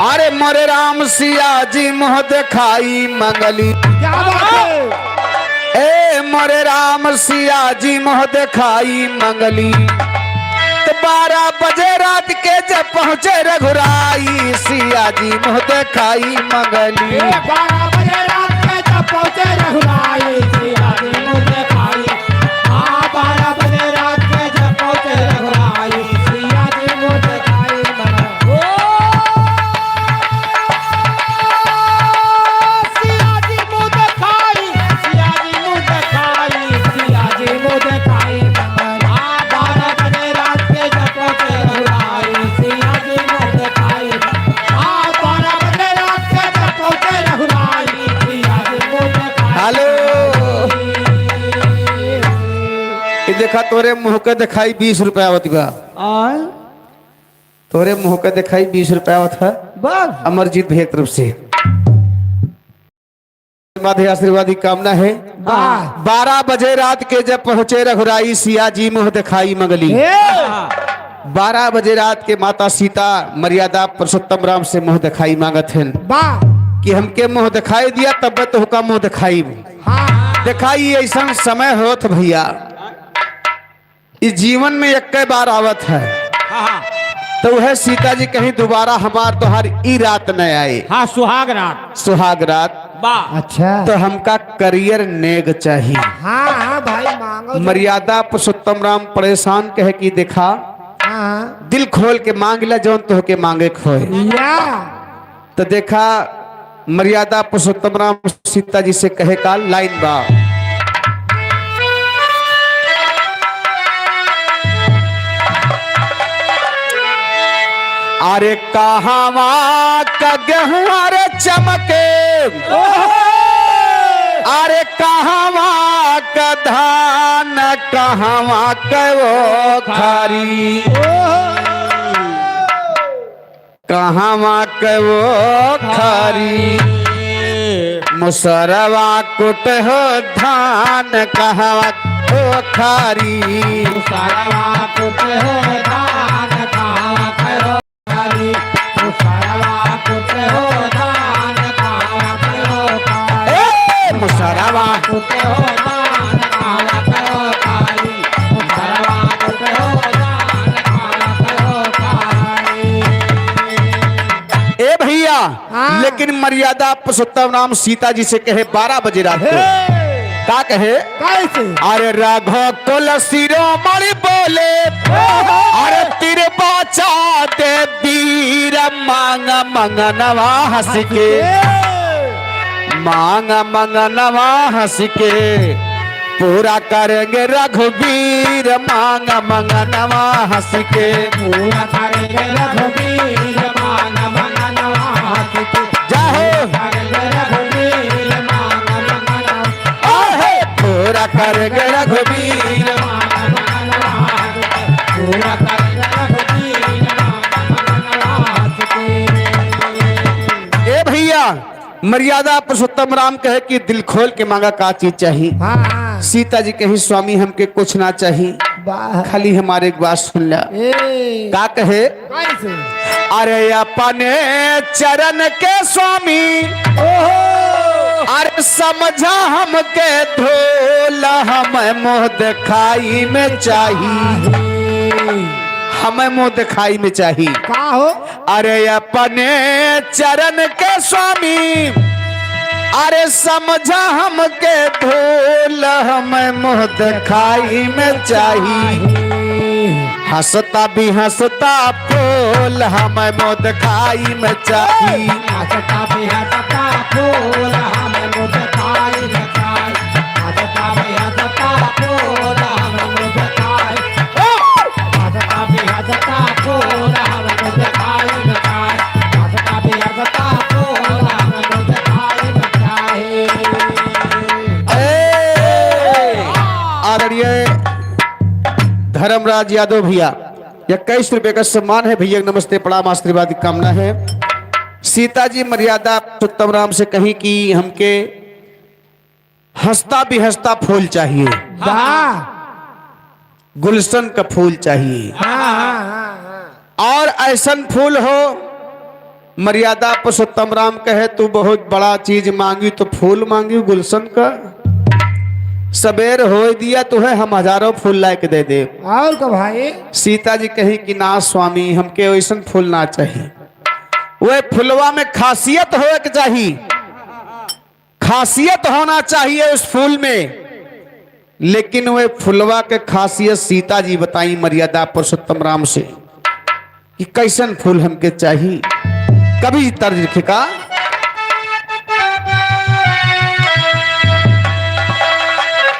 अरे मोरे राम सिया जी मुँह देखाई मंगली। क्या बात है? ए मोरे राम सिया जी मुँह देखाई मंगली। त बारह बजे रात के जब पहुँचे रघुराई, सिया जी मुँह देखाई मंगली। ए, बारह बजे रात के जब पहुँचे रघुराई, सिया जी मुँह देखाई। हाँ, बारह बजे रात के जब पहुँचे रघुराई, सिया जी मुँह देखाई मंगली। ओ, सिया जी मुँह देखाई, सिया जी मुँह देखाई, सिया जी मुँह देखाई। हाँ, बारह बजे रात के जब पहुँचे रघुराई, सिया जी मुँह देखाई। हाँ, बारह बजे रात के जब पहुँचे रघुराई, सिया जी मुँह देखाई। हेलो। ई देखा, तोरे मुँह के देखाई बीस रुपया आवत बा। आय? तोरे मुँह के देखाई बीस रुपया आवत है। बस। अमरजीत भइया की तरफ से। आशीर्वाद है, आशीर्वाद की कामना है। वाह। बारह बजे रात के जब पहुँचे रघुराई, सिया जी मुँह देखाई मंगली। हे। बारह बजे रात के माता सीता मर्यादा पुरुषोत्तम राम से मुँह देखाई माँगत हैं। वाह। कि हमके मुँह देखाई दिया, तब तोहका मुँह देखाई। हाँ। देखाई, अइसन समय होत भइया, ई जीवन में एक्के बार आवत है। हाँ, हाँ। त उहे सीता जी कहीं, "दोबारा हमार तोहार ई रात न आए।" हाँ, सुहाग रात। सुहाग रात। वाह। अच्छा। त हमका करियर नेग चाही। हाँ, हाँ भाई, माँगो जो। मर्यादा पुरुषोत्तम राम परेशान कहे कि देखा, हाँ। दिल खोल के माँग ला, जौन तोहके माँगे के होए। या। त देखा, मर्यादा पुरुषोत्तम राम सीता जी से कहे का लाइन बा। अरे कहवा क गेहुआ रे चमके, अरे कहवा क धान, कहवा क ओखरी। कहवा के ओखरी, मुसरवा कुट हो धान, कहवा ओखरी। मुसरवा कुट हो धान, कहवा ओखरी। मुसरवा कुट हो धान, कहवा ओखरी। ए, मुसरवा कुट हो धान, कहवा ओखरी। ए भइया, हाँ। लेकिन मर्यादा पुरुषोत्तम राम सीता जी से कहे बारह बजे रात को। हे। का कहे? कैसे? अरे रघुकुल शिरोमणि बोले, ओहो। अरे तिरबाचा दे वीर मांग मंगनवा हँस के। हँस के। मांग मंगनवा हँस के। पूरा करेंगे रघुवीर मांग मंगनवा हँस के। पूरा करेंगे रघुवीर मांग मंगनवा हँस के। जाहो। पूरा करेंगे रघुवीर मांग मंगनवा। आहे, पूरा करेंगे रघुवीर मांग मंगनवा हँस के। पूरा करेंगे रघुवीर मांग मंगनवा हँस के। ए भइया, मर्यादा पुरुषोत्तम राम कहे कि दिल खोल के मांगा, का चीज चाही? हाँ, हाँ। सीता जी कही, "स्वामी, हमके कुछ ना चाही, वाह। खाली हमारे एक बात सुन ला।" ए। का कहे? कैसे? अरे अपने चरण के स्वामी, ओहो। अरे समझा हमके धूल, हमें मुँह देखाई में चाही। हमें मुँह देखाई में चाही। का हो? अरे अपने चरण के स्वामी, अरे समझा हमके धूल, हमें मुँह देखाई में चाही। हँसता भी हँसता फूल, हमें मुँह देखाई में चाही। हँसता भी हँसता फूल, हमें मुँह देखाई में चाही। हँसता भी हँसता फूल, तोरा हम कुछ खाए न खाए, हंसता भी हंसता तोरा हम कुछ खाए न खाए। ए, आदरणीय धर्मराज यादव भैया, इक्कीस रुपये का सम्मान है भैया, नमस्ते, प्रणाम, आशीर्वाद की कामना है। सीता जी मर्यादा पुरुषोत्तम राम से कहीं कि हमके हंसता भी हंसता फूल चाहिए, वाह। गुलशन का फूल चाहिए। हाँ, हाँ, हाँ, हाँ। और ऐसन फूल हो, मर्यादा पुरुषोत्तम राम कहे, "तू बहुत बड़ा चीज मांगी तो फूल मांगी गुलशन का, सबेर होय दिया तुहे, हम हजारों फूल लाके दे दे।" और का भाई? सीता जी कही कि, "ना स्वामी, हमके वैसन फूल ना चाहिए, वह फुलवा में खासियत होए के चाहिए।" खासियत होना चाहिए उस फूल में, लेकिन वह फुलवा के खासियत सीता जी बताई मर्यादा पुरुषोत्तम राम से कि कैसन फूल हमके चाहिए। कवि तर्ज लिखे का,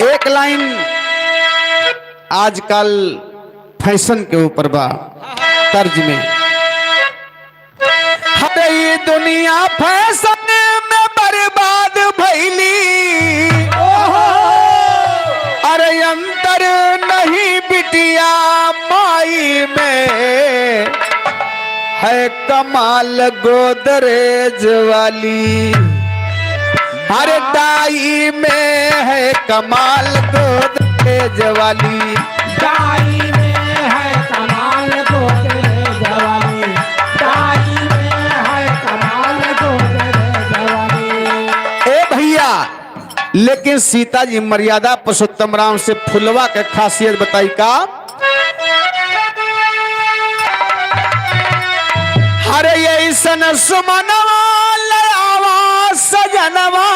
एक लाइन आजकल फैशन के ऊपर बा तर्ज में, अरे ई दुनिया फैशन में बर्बाद भइली। अरे अंतर नहीं बिटिया माई में, है कमाल गोदरेज वाली। अरे दाई में है कमाल गोदरेज वाली। दाई में है कमाल गोदरेज वाली, दाई में है कमाल गोदरेज वाली। ए भैया, लेकिन सीता जी मर्यादा पुरुषोत्तम राम से फुलवा के खासियत बताई का? अरे ऐसन सुमनवा ले आवा सजनवा,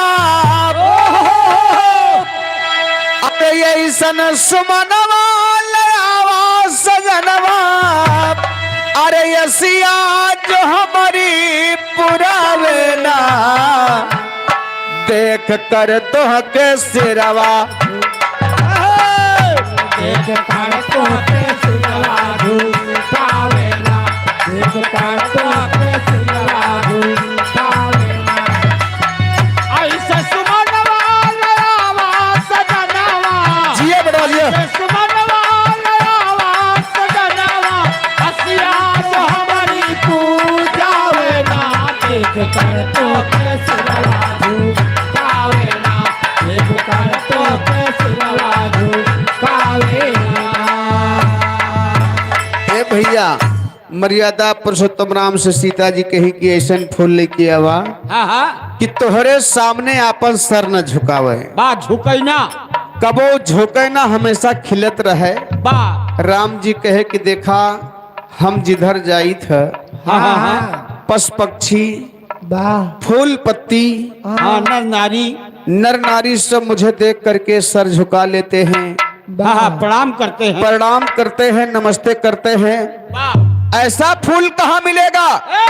अरे ऐसन सुमनवा ले आवा सजनवा, अरे असिया जो हमरी पुरावे ना, देख कर तोहके सिरवा। देख कर तोहके सिरवा झुकावेला, देख कर तोहके सिरवा झुकावेला। ऐसे सुमनवा ले आवा सजनवा। जिया बेटा, जिया। ऐसे सुमनवा ले आवा सजनवा, असिया जो हमरी पूजावेला, देख कर तोहके सिरवा झुकावेला, देख कर तोहके सिरवा झुकावेला। ए भैया, मर्यादा पुरुषोत्तम राम से सीता जी कही कि ऐसन फूल लेके आवा, हाँ, हाँ। कि तोहरे सामने आपन सर न झुकावे। बा, झुकै ना। कबो झुकै ना, हमेशा खिलत रहे। बा। राम जी कहे कि देखा, हम जिधर जाइत ह, हाँ, हाँ, हाँ। पशु पक्षी, बा। फूल पत्ती, हाँ। हाँ, नर नारी। नर नारी सब मुझे देख करके सर झुका लेते हैं। हाँ, हाँ, प्रणाम करते हैं। प्रणाम करते हैं, नमस्ते करते हैं। वाह। ऐसा फूल कहाँ मिलेगा, ए!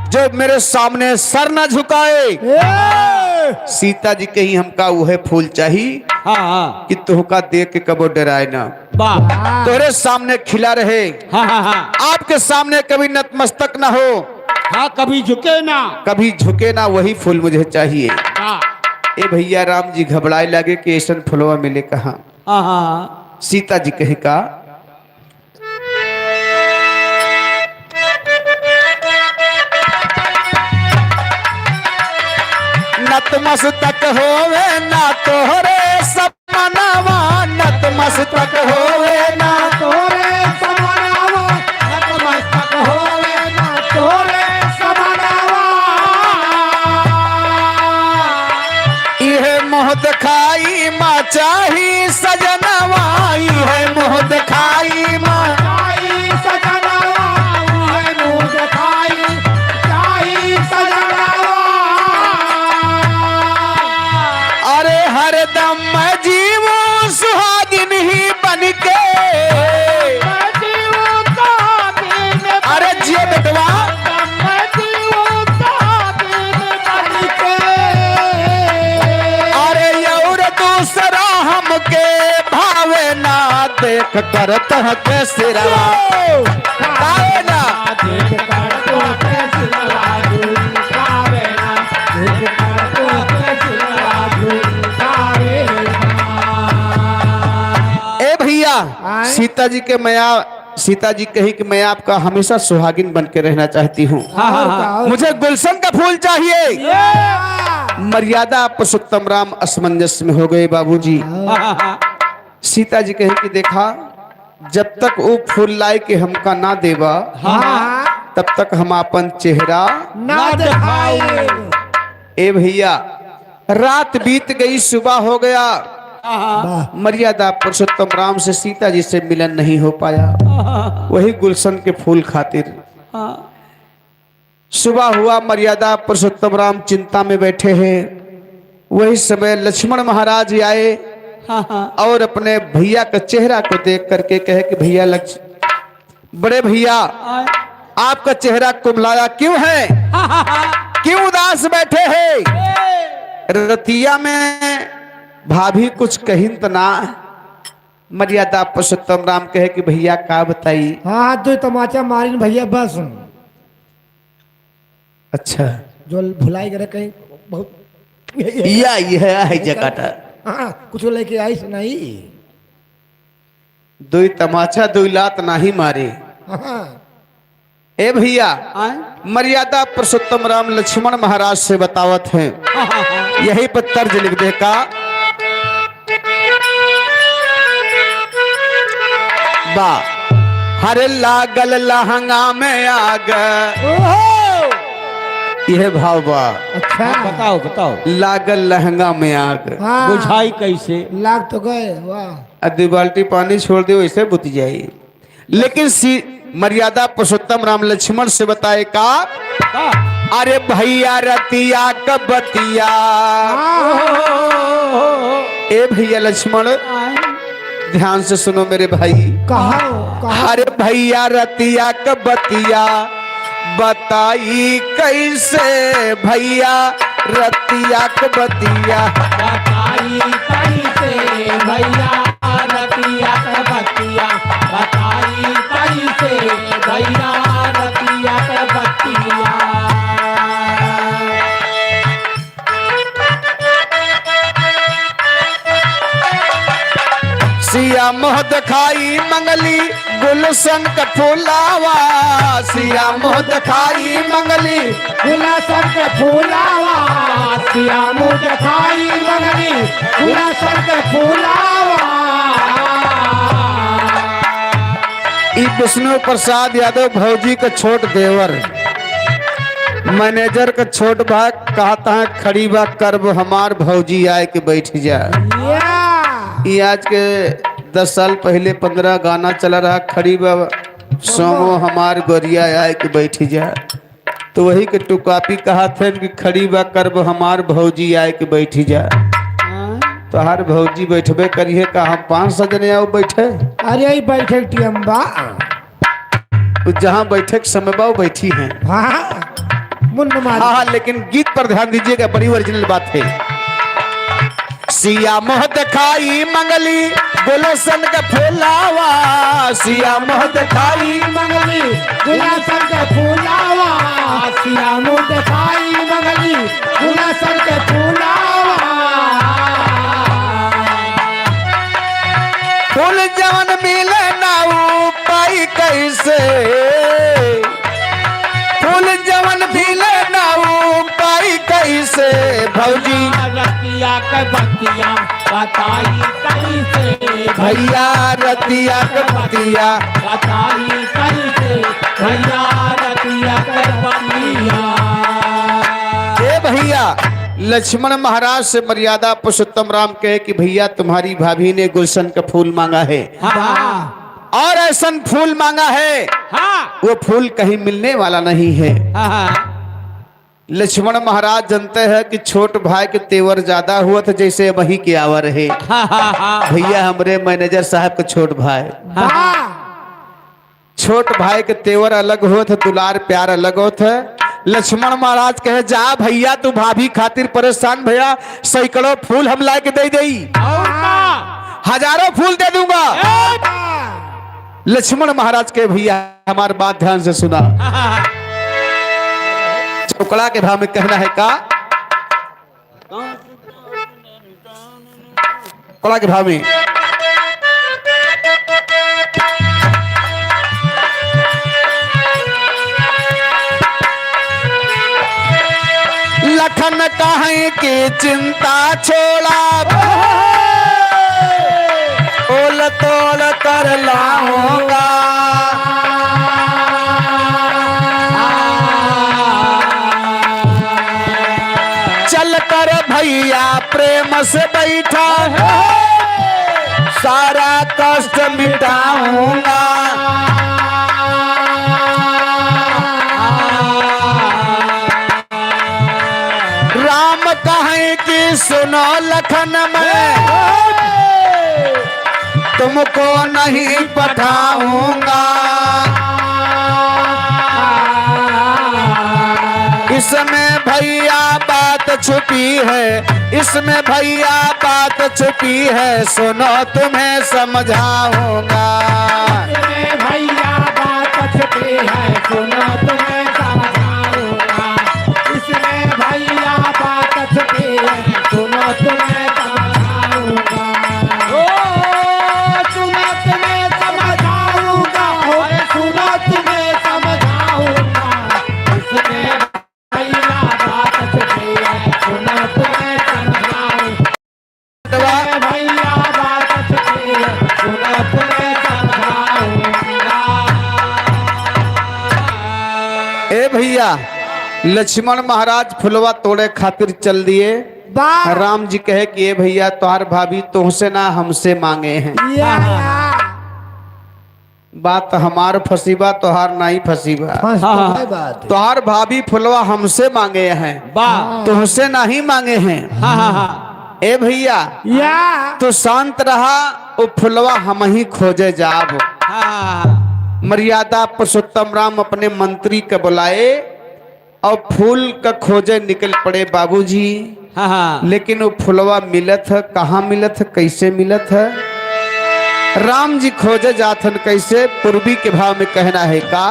जो मेरे सामने सर ना झुकाए? ए! सीता जी कही, "हमका उहे फूल चाही, हाँ, हाँ। कि तोहका देख के कबो डराए ना।" वाह। तोहरे सामने खिला रहे, हाँ, हाँ, हाँ। आपके सामने कभी नतमस्तक ना हो, हाँ, कभी झुके ना। कभी झुके ना, वही फूल मुझे चाहिए। हाँ। ए भैया, राम जी घबराए लागे कि ऐसन फुलवा मिले कहाँ। हाँ, हाँ, हाँ। सीता जी कहे का, नतमस्तक होवे ना तोहरे समनवा, नतमस्तक होवे ना तोहरे समनवा, नतमस्तक होवे ना तोहरे समनवा। इहे मोह देखाई मा चाही सजनवा, इहे मोह देखाई मा चाही सजनवा, इहे मोह देखाई चाही सजनवा। अरे हरदम मैं जीवो सुहागिन ही बनिके। अरे जिए बेटवा। अरे और दूसरा हमके भावे ना, देख कर तोहके सिरवा। भावे ना। सीता जी के मैं आ-, सीता जी कही कि मैं आपका हमेशा सुहागिन बन के रहना चाहती हूँ। हाँ, हाँ, हाँ। और क्या, और मुझे गुलशन का फूल चाहिए। ये! मर्यादा पुरुषोत्तम राम असमंजस में हो गए, बाबूजी। हाँ, हाँ, हाँ। सीता जी कही कि देखा, जब तक वो फूल लाए के हमका ना देबा, हाँ, हाँ। तब तक हम आपन चेहरा ना ना दिखाई। दिखाई। ए भैया, रात बीत गई, सुबह हो गया। हाँ। वाह। मर्यादा पुरुषोत्तम राम से सीता जी से मिलन नहीं हो पाया। हाँ। वही गुलशन के फूल खातिर। हाँ। सुबह हुआ, मर्यादा पुरुषोत्तम राम चिंता में बैठे हैं। वही समय लक्ष्मण महाराज आए हाँ, हाँ। और अपने भैया के चेहरा को देख करके कहे कि भैया लक्ष-, बड़े भैया, आए। आपका चेहरा कुमलाया क्यों है? क्यों उदास बैठे हैं? रतिया में भाभी कुछ कहिन त ना? मर्यादा पुरुषोत्तम राम कहे कि भैया का बताई? हाँ, हाँ, दो तमाचा मारिन भैया बस। अच्छा। जो भुलाई गए कहीं बहुत या यह है जकाटा। हाँ, कुछ लेके आई से नहीं। दुई तमाचा, दुई लात नाही मारे। हाँ। ए भैया, आय? मर्यादा पुरुषोत्तम राम लक्ष्मण महाराज से बतावत हैं। हाँ, हाँ, हाँ। यही पर तर्ज लिख दे का। बा, हरे लागल लहंगा में आग। ओहो! यह भाव बा। अच्छा। हाँ, बताओ, बताओ। लागल लहंगा में आग। हाँ। बुझाई कैसे? लाग तो गए, वाह। आ दो बाल्टी पानी छोड़ दे, वैसे बुत जाई। लेकिन सी-, मर्यादा पुरुषोत्तम राम लक्ष्मण से बताए का? का? अरे भैया रतिया क बतिया। हाँ। ए भैया लक्ष्मण, आय। ध्यान से सुनो मेरे भाई। कहा, कहा। अरे भैया रतिया क बतिया, बताई कैसे भैया रतिया क बतिया। बताई कैसे भैया रतिया क बतिया, बताई कैसे भैया रतिया क बतिया। सिया मोह देखाई मंगली गुलशन क फूलावा, सिया मोह देखाई मंगली गुलशन क फूलावा, सिया मोह देखाई मंगली गुलशन क फूलावा। ई विष्णु प्रसाद यादव भौजी क छोट देवर, मैनेजर क छोट भाई कहत है, खड़ी बा करब हमार भौजी आए के बैठ जा। या। ई आज के दस साल पहिले पन्द्रह गाना चला रहा, खड़ी बा सोमो हमार गोरिया आए के बैठ जा। तो वही के टू कॉपी कहत है कि खड़ी बा करब हमार भौजी आए के बैठ जा। हाँ। तोहार भौजी बैठबे करिहे का, हम पाँच सौ जने आओ बैठे? अरे, ई बैठे क टीम बा। उ जहाँ बैठे क समय बा, उ बैठी हैं। हाँ, मुन्न मारी। हाँ, हाँ, लेकिन गीत पर ध्यान दीजिएगा, बड़ी ओरिजिनल बात है। सिया मोह देखाई मंगली गुलशन क फूलावा, सिया मोह देखाई मंगली गुलशन क फूलावा, सिया मोह देखाई मंगली गुलशन क फूलावा। फूल जवन मिले ना उ पाई कैसे, फूल जवन मिले ना उ पाई कैसे भौजी। रतिया क बतिया बताई कैसे भैया रतिया क बतिया। बताई कैसे भैया रतिया क बतिया। ए भैया, लक्ष्मण महाराज से मर्यादा पुरुषोत्तम राम कहे कि भैया तुम्हारी भाभी ने गुलशन का फूल मांगा है। हाँ। और ऐसन फूल मांगा है, हाँ। वो फूल कहीं मिलने वाला नहीं है। हाँ, हाँ। लक्ष्मण महाराज जानते हैं कि छोट भाई के तेवर ज्यादा हुआ था, जैसे वही के आवर है। हाँ, हाँ, हाँ। भैया, हमरे मैनेजर साहब के छोट भाई। हाँ। छोट भाई के तेवर अलग होत है, दुलार प्यार अलग होत है। लक्ष्मण महाराज कहे, "जा भैया, तू भाभी खातिर परेशान भया, सैकड़ों फूल हम लाके दे देई। और का? हजारों फूल दे दूंगा।" ए! लक्ष्मण महाराज के, "भैया, हमार बात ध्यान से सुना।" चौकड़ा के भाव में कहना है का? कोड़ा के भाव में। मन कहीं की चिंता छोड़ा, ओल तोल कर लाऊंगा। चल कर भैया प्रेम से बैठा, सारा कष्ट मिटाऊंगा। राम कहें कि सुनो लखन, मैं तुमको नहीं पठाऊंगा। इसमें भैया बात छुपी है, इसमें भैया बात छुपी है, सुनो तुम्हें समझाऊंगा। इसमें भैया बात छुपी है, सुनो तुम्हें समझाऊंगा। इसमें भैया बात छुपी है, सुनो तुम्हें समझाऊंगा। ओ, सुनो तुम्हें समझाऊंगा, अरे सुनो तुम्हें समझाऊंगा। इसमें भैया बात छुपी है, सुनो तुम्हें समझाऊंगा। भैया बात छुपी है, सुनो तुम्हें समझाऊंगा। ए भैया, लक्ष्मण महाराज फुलवा तोड़े खातिर चल दिए। वाह। राम जी कहे कि ए भैया, तोहार भाभी तोहसे ना, हमसे मांगे हैं। या, या। बात हमार फंसी बा, तोहार नाहीं फंसी बा। फंस हाँ, तो हाँ। है बात। तोहार भाभी फुलवा हमसे मांगे हैं, वाह। तोहसे नाहीं मांगे हैं। हाँ, हाँ, हाँ। ए भैया, या। तू शांत रहा, वो फुलवा हमहीं खोजे जाब। हाँ, हाँ, हाँ। मर्यादा पुरुषोत्तम राम अपने मंत्री के बुलाए, और फूल का खोजे निकल पड़े बाबूजी। हाँ, हाँ। लेकिन वो फुलवा मिलत है, कहाँ मिलत है, कैसे मिलत है? राम जी खोजे जात हन कैसे? पूर्वी के भाव में कहना है का?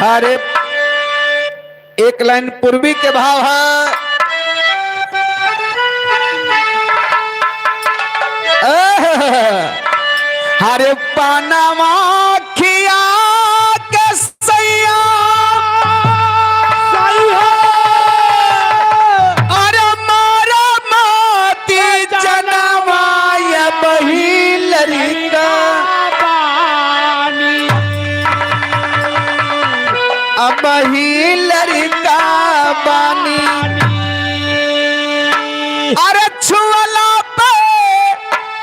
अरे एक लाइन पूर्वी के भाव है। हरे पानवा खिया के सैया, सैया। अरे मारा माती जनवा, या बही लड़का। अबही लड़का बानी। अरे छुअला पे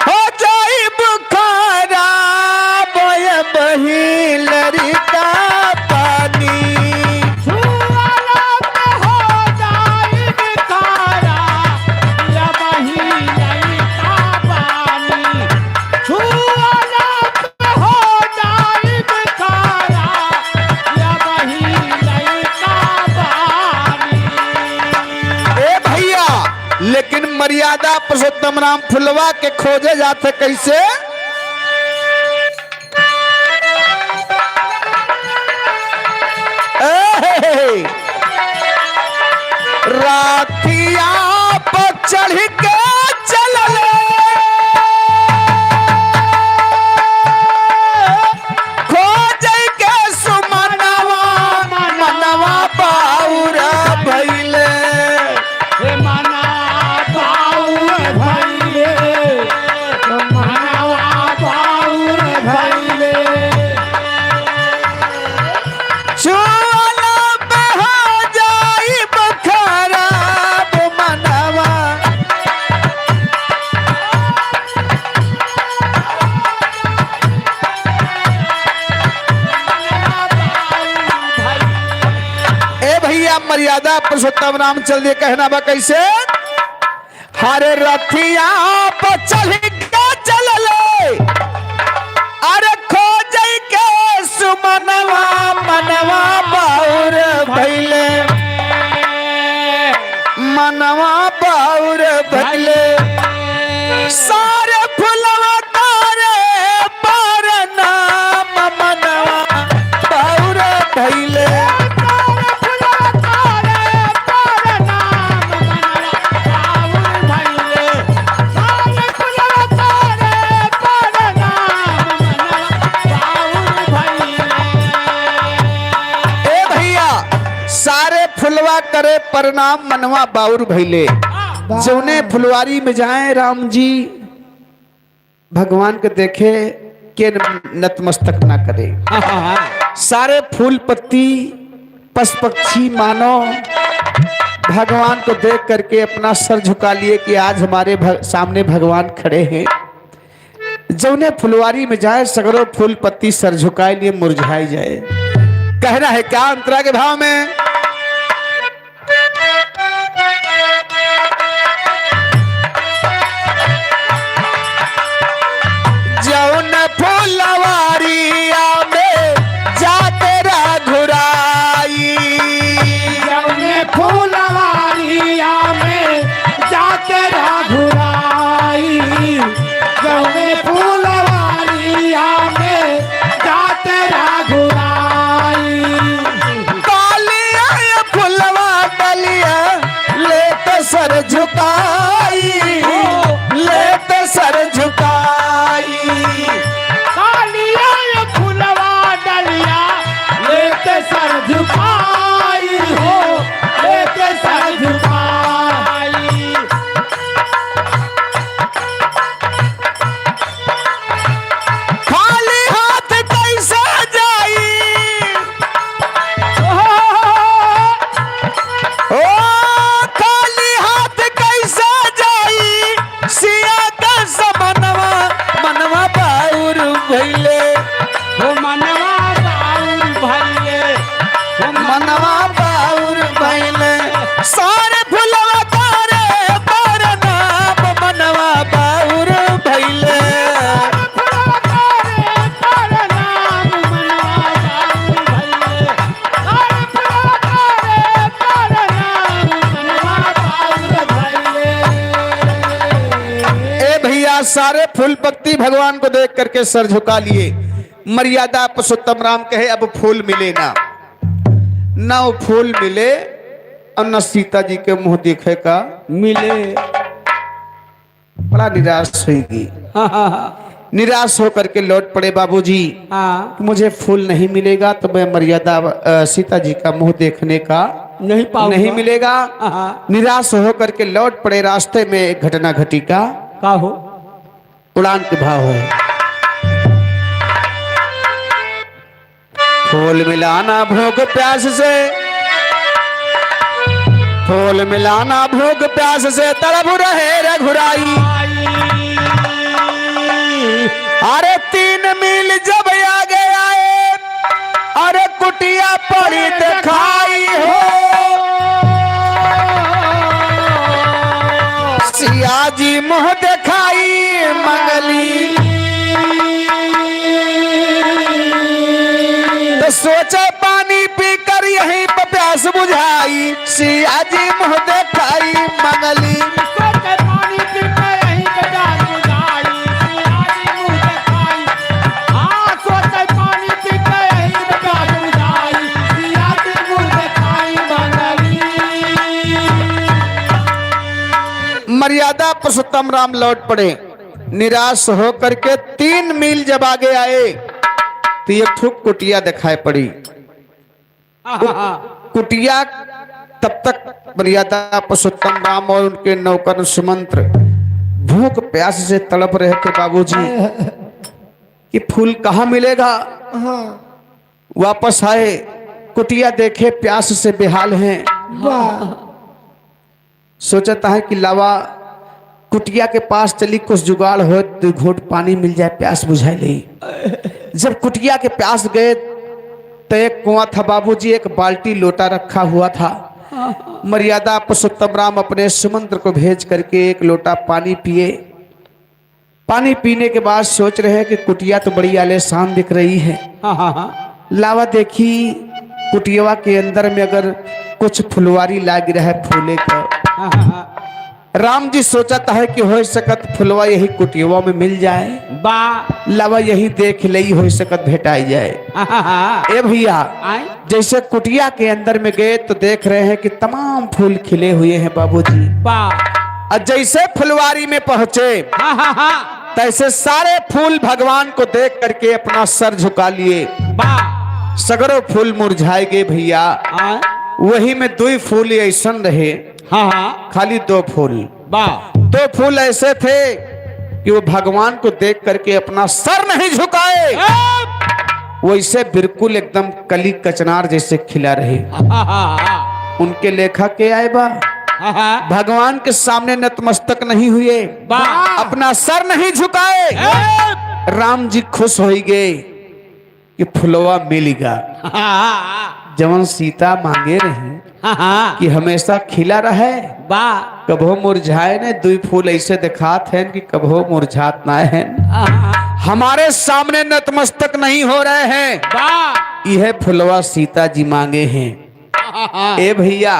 हो जाई बुखारा, अबही लड़का बानी। छुअला पे हो जाई बुखारा, अबही लड़का बानी। छुअला हो जाई बेचारा, या वही लइका बानी। ए भैया, लेकिन मर्यादा पुरुषोत्तम राम फुलवा के खोजे जात है कैसे? ए, रातिया पर चढ़ के चलले। खोजै के सुमनवा, मनवा बाउर भइले। हे मनवा बाउर भइले, मनवा बाउर भइले। छुअला पे हो जाई खराब मनवा। ए भैया, मर्यादा पुरुषोत्तम राम चल दिए, कहना बा कैसे? हरे रथिया पर चढ़ के चलले, अरे खोजै के सुमनवा, मनवा बाउर भइले, मनवा बाउर भइले। सारे फुलवा तारे पर नाम, मनवा बाउर भइले। सारे फुलवा तारे पर नाम, मनवा सारे फुलवा करे प्रणाम, मनवा बाउर भइले। वाह। जौने फुलवारी में जाए राम जी, भगवान के देखे के नतमस्तक ना करे। सारे फूल पत्ती, पशु पक्षी, मानव भगवान को देख करके अपना सर झुका लिए कि आज हमारे भग-, सामने भगवान खड़े हैं। जौने फुलवारी में जाए, सगरो फूल पत्ती सर झुकाए लिए मुरझाए जाए। कहना है क्या अंतरा के भाव में? जौन फुलवारिया में जात रघुराई। जौने फुलवारिया में जात रघुराई। जौने फुलवारिया में जात रघुराई। कालिया फुलवा डलिया लेत सर झुकाई, लेत सर झुकाई। कालिया फुलवा डलिया लेत सर झुकाई हो, लेत सर झुकाई। खाली हाथ कैसे जाई? ओ, खाली हाथ कैसे जाई? सिया का समनवा, मनवा बाउर भइले। हो मनवा बाउर भइले। हो मनवा बाउर भइले। सारे फुलवा तारे परनाम, मनवा बाउर भइले। ए भैया, सारे फूल पत्ती भगवान को देख करके सर झुका लिए। मर्यादा पुरुषोत्तम राम कहे, "अब फूल मिले ना, ना वो फूल मिले और ना सीता जी के मुंह देखे का मिले।" बड़ा निराश होइगी। हाँ, हाँ, हाँ। निराश होकर के लौट पड़े बाबूजी। हाँ। मुझे फूल नहीं मिलेगा तो मैं मर्यादा, अ, सीता जी का मुंह देखने का नहीं पाऊंगा। नहीं मिलेगा। हाँ, हाँ। निराश होकर के लौट पड़े। रास्ते में एक घटना घटी का। का हो? उड़ान के भाव है। फूल मिलाना भूख प्यास से, फूल मिलाना भूख प्यास से तड़प रहे रघुराई। अरे तीन मील जब आगे आए, अरे कुटिया पड़ी दिखाई हो, सिया जी मुंह दिखाई मंगली। तो सोचे पानी पीकर यहीं पे प्यास बुझाई, सिया जी मुंह दिखाई मंगली। सोचे पानी पीकर यहीं पे प्यास बुझाई, सिया जी मुंह दिखाई। हाँ, सोचे पानी पीकर यहीं पे प्यास बुझाई, सिया जी मुंह दिखाई मंगली। मर्यादा पुरुषोत्तम राम लौट पड़े। निराश होकर के तीन मील जब आगे आए, तो एक ठो कुटिया दिखाई पड़ी। हाँ, हाँ, हाँ। कुटिया तब तक मर्यादा पुरुषोत्तम राम और उनके नौकर सुमंत्र भूख प्यास से तड़प रहे थे बाबूजी, कि फूल कहाँ मिलेगा। हाँ। वापस आए, कुटिया देखे, प्यास से बेहाल हैं। वाह। सोचत है कि लावा कुटिया के पास चली, कुछ जुगाड़ हो, दो घूंट पानी मिल जाए, प्यास बुझाए ले। जब कुटिया के पास गए, तो एक कुआं था बाबूजी, एक बाल्टी लोटा रखा हुआ था। मर्यादा पुरुषोत्तम राम अपने सुमंत्र को भेज करके एक लोटा पानी पिए। पानी पीने के बाद सोच रहे हैं कि कुटिया तो बड़ी आलीशान दिख रही है। हाँ, हाँ, हाँ। लावा देखी, कुटियवा के अंदर में अगर कुछ फुलवारी लाग रहा है फूले का। हाँ, हाँ, हाँ। राम जी सोचत है कि हो सकत फुलवा यही कुटियवा में मिल जाए। बा। लावा यही देख लई, हो सकत भेटाई जाए। हाँ, हाँ, हाँ। ए भैया, आए? जैसे कुटिया के अंदर में गए तो देख रहे हैं कि तमाम फूल खिले हुए हैं बाबूजी। बा। और जैसे फुलवारी में पहुंचे, हाँ, हाँ, हाँ। तैसे सारे फूल भगवान को देख करके अपना सर झुका लिए। बा। सगरो फूल मुरझाए गए भैया। हाँ। वही में दुई फूल ऐसन रहे, हाँ, हाँ। खाली दो फूल। वाह। दो फूल ऐसे थे कि वो भगवान को देख करके अपना सर नहीं झुकाए। हाँ। वैसे बिल्कुल एकदम कली कचनार जैसे खिला रहे। हाँ, हाँ, हाँ। उनके लेखा के आए बा? हाँ, हाँ। भगवान के सामने नतमस्तक नहीं हुए, वाह। अपना सर नहीं झुकाए। हाँ। राम जी खुश होई गए। कि फुलवा मिल गा। हाँ। जवन सीता मांगे रही हाँ, हाँ। कि हमेशा खिला रहे, वाह। कबो मुरझाए नहीं, दुई फूल ऐसे दिखात हैं कि कबो मुरझात ना हैं। हाँ। हमारे सामने नतमस्तक नहीं हो रहे हैं, वाह। यह फुलवा सीता जी मांगे हैं। हाँ, हाँ। ए भैया,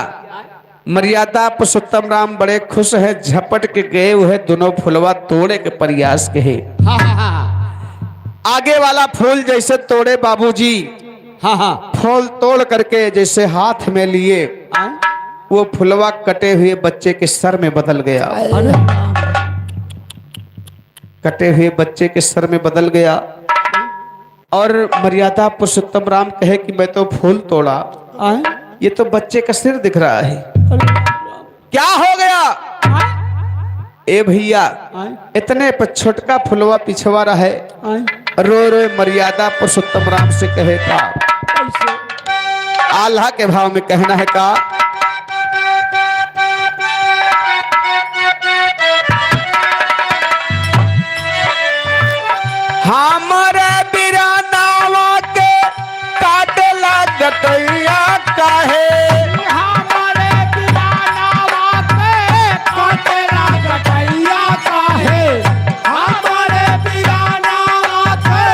मर्यादा पुरुषोत्तम राम बड़े खुश हैं, झपट के गए, वह दोनों फुलवा तोड़े के प्रयास के है। हाँ, हाँ, हाँ। आगे वाला फूल जैसे तोड़े बाबूजी, हाँ, हाँ। फूल तोड़ करके जैसे हाथ में लिए, हाँ। वो फुलवा कटे हुए बच्चे के सर में बदल गया। अरे। कटे हुए बच्चे के सर में बदल गया। और मर्यादा पुरुषोत्तम राम कहे कि मैं तो फूल तोड़ा, आय? ये तो बच्चे का सिर दिख रहा है। अरे। क्या हो गया? आय? ए भैया, आय? इतने पर छोटका फुलवा पिछवा रहे, आय? रो रो मर्यादा पुरुषोत्तम राम से कहे का, कैसे? आल्हा के भाव में कहना है का, हमरे बिरानावा के काटेला गटैया काहे? हमरे बिरानावा के काटेला गटैया काहे? हमरे बिरानावा के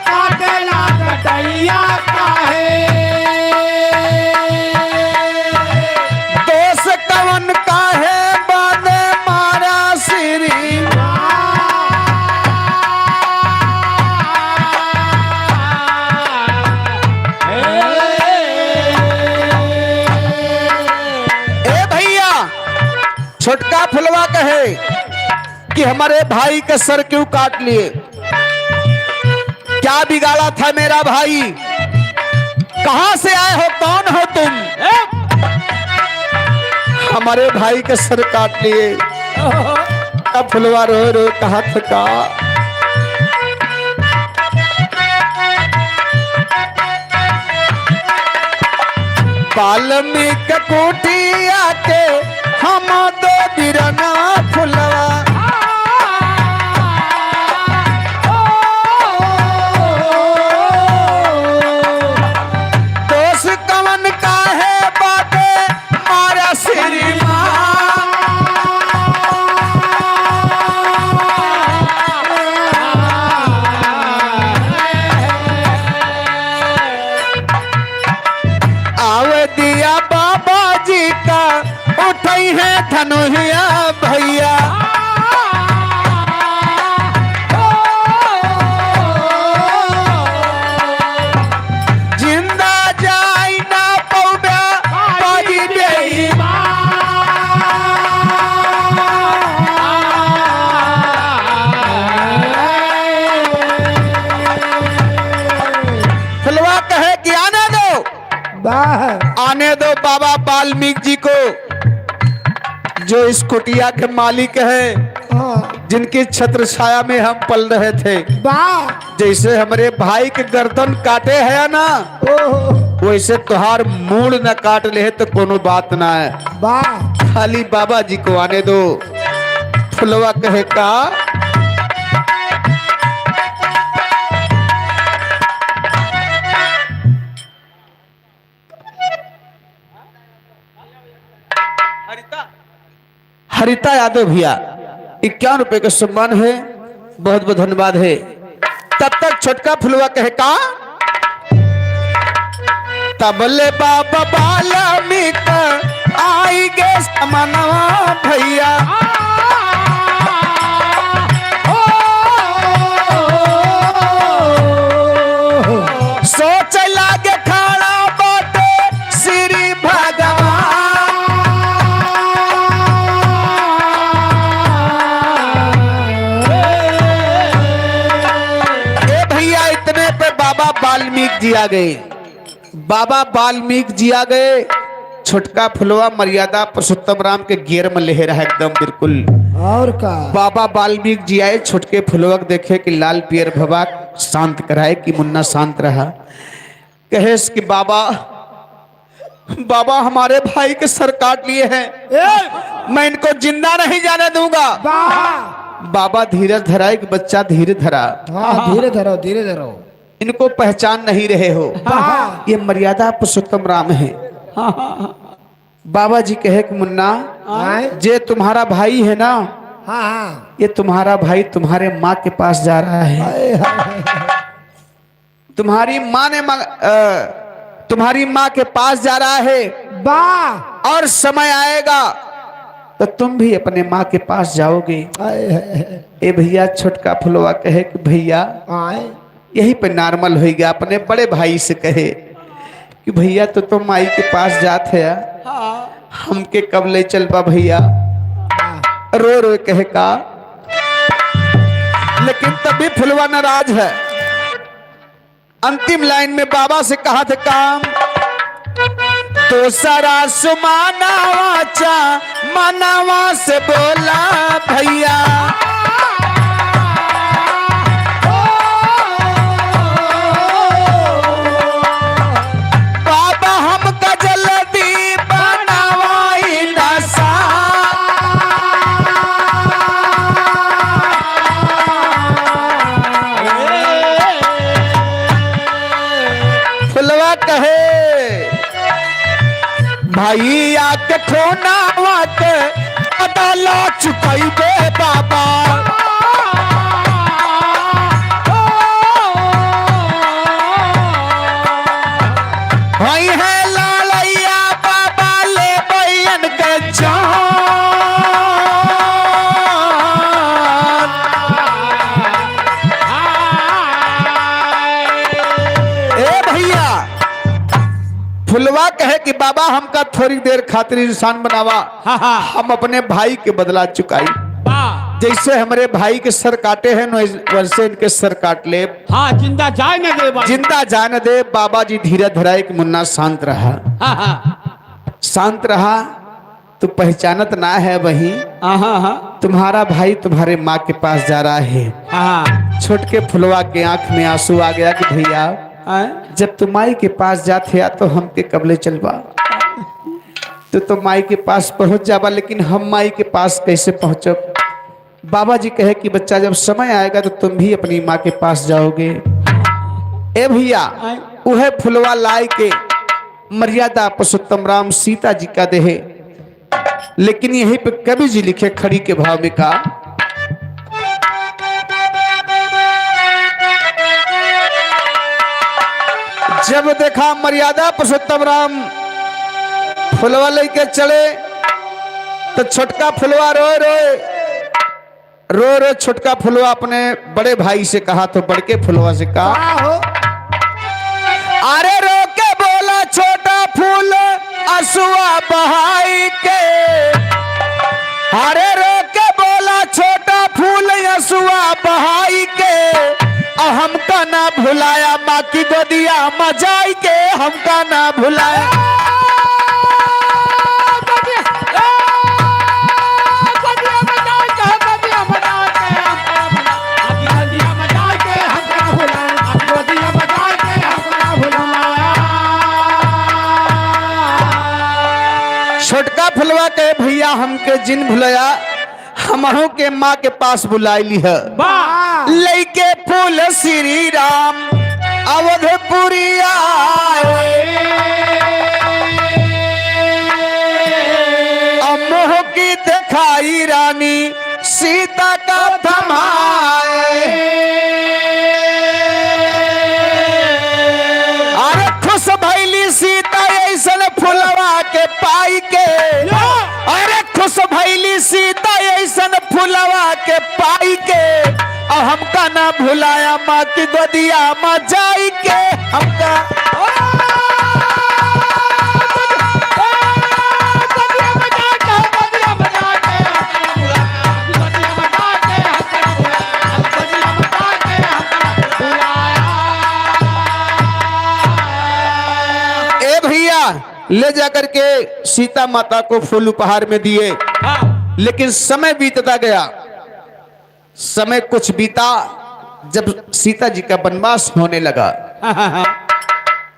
काटेला गटैया काहे? दोष कवन काहे बांधे मारा श्री ए भैया, छोटका फुलवा कहे कि हमारे भाई का सर क्यों काट लिए? क्या बिगाड़ा था मेरा भाई? कहाँ से आए हो, कौन हो तुम? हमारे भाई का सर काट लिए। तब फुलवा रो रो कहा था का, वाल्मीकि कुटिया के हम दो बिरना फुलवा। दोष कवन काहे बाटे मारा श्रीमान। आवे दिया बाबा जी का, उठई है धनुहिया भैया। जिंदा जाई ना पौबा, बाजी बेईमान। फुलवा कहे कि आने दो, वाह। आने दो बाबा वाल्मीकि जी को, जो इस कुटिया के मालिक हैं, हाँ। जिनकी छत्र छाया में हम पल रहे थे। वाह। जैसे हमरे भाई के गर्दन काटे है ना, ओहो। वैसे तोहार मूड़ न काट ले तो कोनो बात ना है। वाह। खाली बाबा जी को आने दो। फुलवा कहे का, हरिता यादव भैया, इक्यावन रुपए का सम्मान है, बहुत बहुत धन्यवाद है। तब तक छोटका फुलवा कहे का, तबले बाबा वाल्मीकि आई गे समनवा भैया। सोच लागे खड़ा बाटे श्री भगवान। ए भैया, इतने पे बाबा वाल्मीकि जी आ गए। बाबा वाल्मीकि जी आ गए। छोटका फुलवा मर्यादा पुरुषोत्तम राम के गियर में लेहे रहा एकदम बिल्कुल। और का? बाबा वाल्मीकि जी आए, छोटके फुलवा के देखे कि लाल पियर भवा, शांत कराए कि मुन्ना शांत रहा। कहेस कि बाबा, बाबा हमारे भाई के सर काट लिए हैं, ए! मैं इनको जिंदा नहीं जाने दूंगा। वाह! बाबा धीरज धराए कि बच्चा धीरे धरा। हाँ, धीरे धरो, धीरे धरो। इनको पहचान नहीं रहे हो। वाह! ये मर्यादा पुरुषोत्तम राम है। हाँ, हाँ, हाँ। बाबा जी कहे कि मुन्ना, आए? जे तुम्हारा भाई है ना, हाँ, हाँ। ये तुम्हारा भाई तुम्हारे माँ के पास जा रहा है। हाय, हाय, हाय। तुम्हारी माँ ने मांग-, अ, तुम्हारी माँ के पास जा रहा है। वाह! और समय आएगा तो तुम भी अपने माँ के पास जाओगे। हाय, हाय, हाय। ए भैया, छोटका फुलवा कहे कि भैया, आए? यही पे normal होइ गया, अपने बड़े भाई से कहे कि भैया, तू तो माई के पास जात है, हाँ। हमके कब ले चलबा भैया? हाँ। रो रो कहे का, लेकिन तब भी फुलवा नाराज है। अंतिम line में बाबा से कहा था काम, तो सारा सुमानावा चा मनवा से बोला भैया। बाबा हमका जल्दी बनवाई दशा। फुलवा कहे, भैया के खूनावा के बदला चुकैबे बाबा। होई है लड़ैया बाबा, लेबे इनके जान। ए भैया, फुलवा कहे कि बाबा, हमका थोड़ी देर खातिर इंसान बनावा, हाँ, हाँ। हम अपने भाई के बदला चुकाई। वाह। जैसे हमरे भाई के सर काटे हैं, वैस-, वैसे इनके सर काट ले। हाँ, जिंदा जाए न दे बाबा। जिंदा जाए न दे। बाबा जी धीरज धराए कि मुन्ना शांत रहा। हाँ, हाँ। शांत रहा। तू पहचानत ना है वही। हाँ, हाँ, हाँ। तुम्हारा भाई तुम्हारे माँ के पास जा रहा है। हाँ। छोटके फुलवा के आँख में आंसू आ गया कि भैया, हाँ। जब तू माई के पास जात है तो हमके कबले चलबा? तू तो माई के पास पहुँच जाबा, लेकिन हम माई के पास कैसे पहुँचब? बाबा जी कहे कि बच्चा, जब समय आएगा तो तुम भी अपनी माँ के पास जाओगे। ए भैया, आए। उहे फुलवा लाए के मर्यादा पुरुषोत्तम राम सीता जी का देहे। लेकिन यहीं पे कवि जी लिखे खड़ी के भाव में का, जब देखा मर्यादा पुरुषोत्तम राम फुलवा लेके चले तो छोटका फुलवा रोए रोए रो रो छोटका फुलवा अपने बड़े भाई से कहा तो बड़के फुलवा से कहा, का हो? अरे रो के बोला छोटा फूल असुआ बहाई के, अरे रो के बोला छोटा फूल असुआ बहाई के, आ हमका ना भुलाया माँ की गोदिया मा जाई के, हमका ना भुलाया। छोटका फुलवा के भैया हमके जिन भुलाया, हमहू के माँ के पास बुलाइ लिह। वाह। लइके फूल श्री राम अवधपुरी आए, अ मोह की देखाई रानी सीता का थमाए। अरे खुश भइली सीता अइसन फुलवा के पाई के। अरे खुश भइली सीता अइसन फुलवा के पाई के। अ हमका ना भुलाया माँ की गोदिया मा जाई के। हमका ए भैया, ले जाकर के सीता माता को फूल उपहार में दिए। हाँ। लेकिन समय बीतता गया, समय कुछ बीता, जब सीता जी का वनवास होने लगा। हाँ, हाँ, हाँ।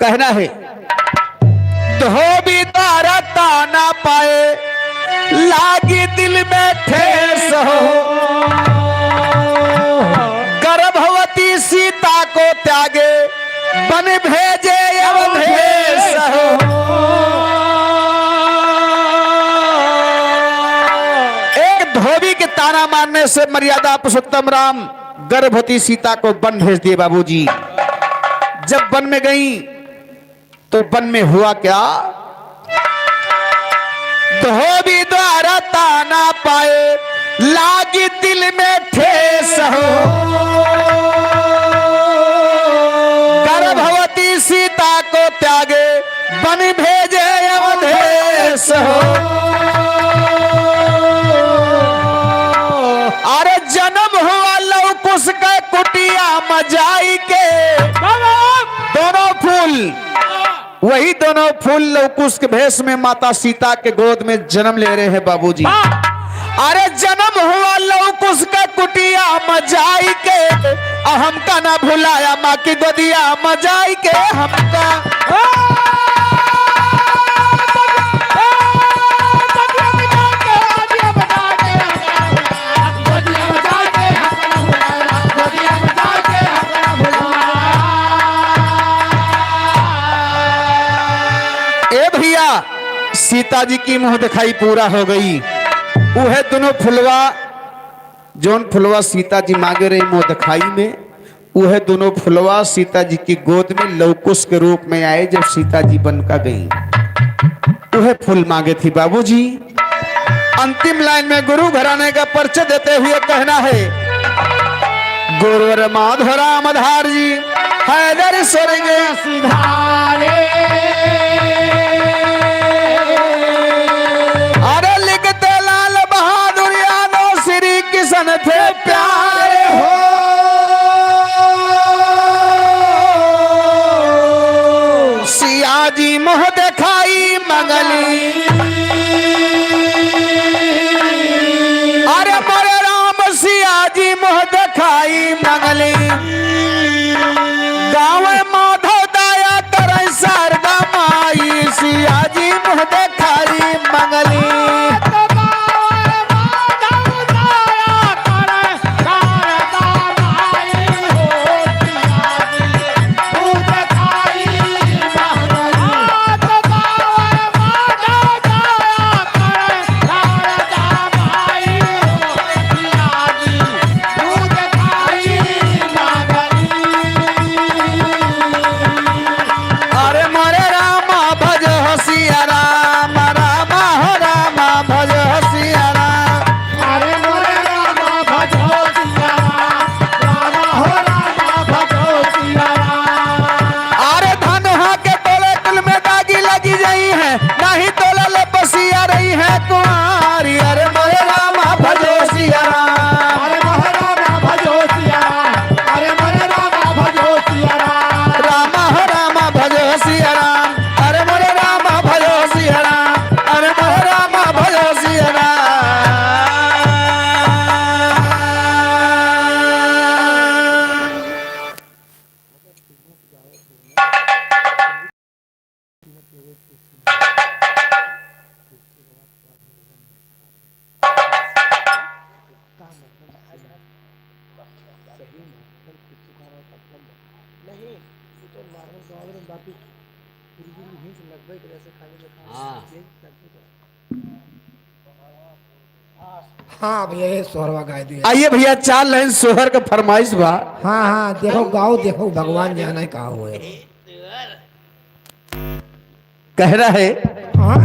कहना है, धोबी द्वारा ताना पाए, लागी दिल में ठेस हो। गर्भवती सीता को त्यागे, बन भेजे अवधेश हो। एक धोबी के ताना मारने से मर्यादा पुरुषोत्तम राम गर्भवती सीता को वन भेज दिए बाबूजी। जब वन में गई तो वन में हुआ क्या? धोबी द्वारा ताना पाए, लागी दिल में ठेस हो। गर्भवती सीता को त्यागे, बन भेजे अवधेश हो। अरे जन्म हुआ लव कुश के कुटिया में जाई के। दोनों फूल, वही दोनों फूल लवकुश के भेष में माता सीता के गोद में जन्म ले रहे हैं बाबूजी। अरे जन्म हुआ लवकुश के कुटिया में जाई के, आ हमका ना भुलाया माँ की गोदिया में जाई के हमका। ए भैया, सीता जी की मुँह देखाई पूरा हो गई। उहे दोनों फुलवा, जौन फुलवा सीता जी मांगे रही मुँह देखाई में, उहे दोनों फुलवा सीता जी की गोद में लवकुश के रूप में आए। जब सीता जी बन का गई, उहे फूल मांगे थी बाबूजी। अंतिम लाइन में गुरु घराने का परिचय देते हुए कहना है, गुरुवर माधो राम धार जी, हैदर स्वर्ग सिधारे। अरे लिखते लाल बहादुर यादव श्री किशन थे प्यारे हो। सिया जी मुँह देखाई मंगली। अरे मोरे राम सिया जी मुँह देखाई मंगली। गाँव माधव दया करे शारदा माई, सिया जी मुँह देखाई मंगली। अरे मोरे रामा भज हो सिया राम, रामा हो रामा भज हो सिया राम। अरे मोरे रामा भज हो सिया राम, रामा हो रामा भज हो सिया राम। अरे धनुहा के तोले कुल में दागी लगी जाई है, नहीं तोला ले पसिया रही है कुंवारी। अरे मोरे रामा भजो सिया राम। अरे मोरे रामा भजो सिया राम। अरे मोरे रामा भजो सिया राम। रामा हो रामा भजो सिया राम। अरे मोरे रामा भजो सिया राम। अरे मोरे रामा भजो सिया राम। हाँ भैया, ये सोहरवा गाय दिया। आइए भैया, चार लाइन सोहर का फरमाइश बा। हाँ, हाँ, देखो, गाओ, देखो, भगवान जाने का हुए। कहना है। हाँ।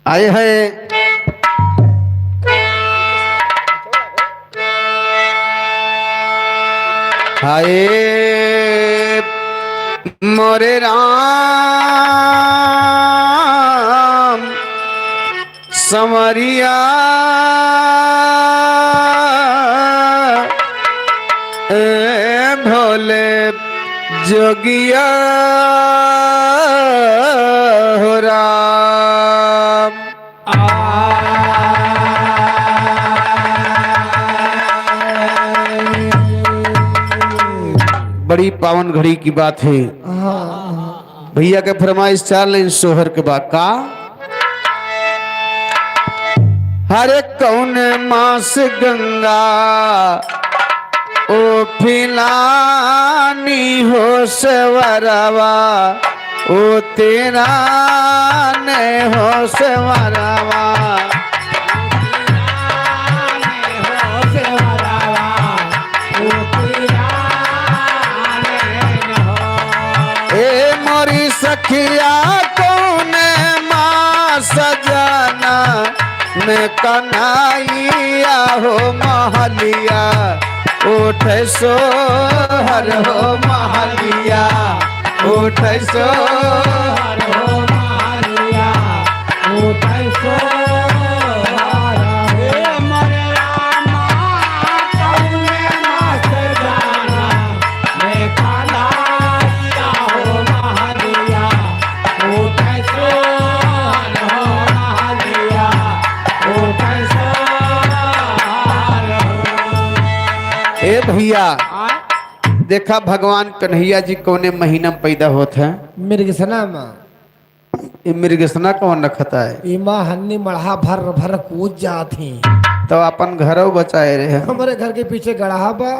आए हैं। हाय मोरे राम। संवरिया ए भोले जोगिया हो राम। बड़ी पावन घड़ी की बात है। भैया के फरमाइश चार लाइन सोहर के बा का। हरे कौन मास गंगा ओ फिलानी हो सवरवा, ओ तेरा ने हो सवरवा। ए मोरी सखिया कौन माँ सजना में कन्हैया हो महलिया, उठे सोहर हो महलिया, उठे सोहर हो महलिया, उठे सोहर। हे मोरे रामा, कौने मास जाना में कन्हैया हो महलिया, उठे सोहर हो महलिया, उठे सोहर हो। ए भैया, आय? देखा भगवान कन्हैया जी कौने महीना में पैदा होत है? मृगसना मा। ये मृगसना कौन रखता है? इमा हन्नी मड़हा भर भर कूद जात ही। तो अपन घरौ बचाए रहे। हमरे घर के पीछे गड़हा बा।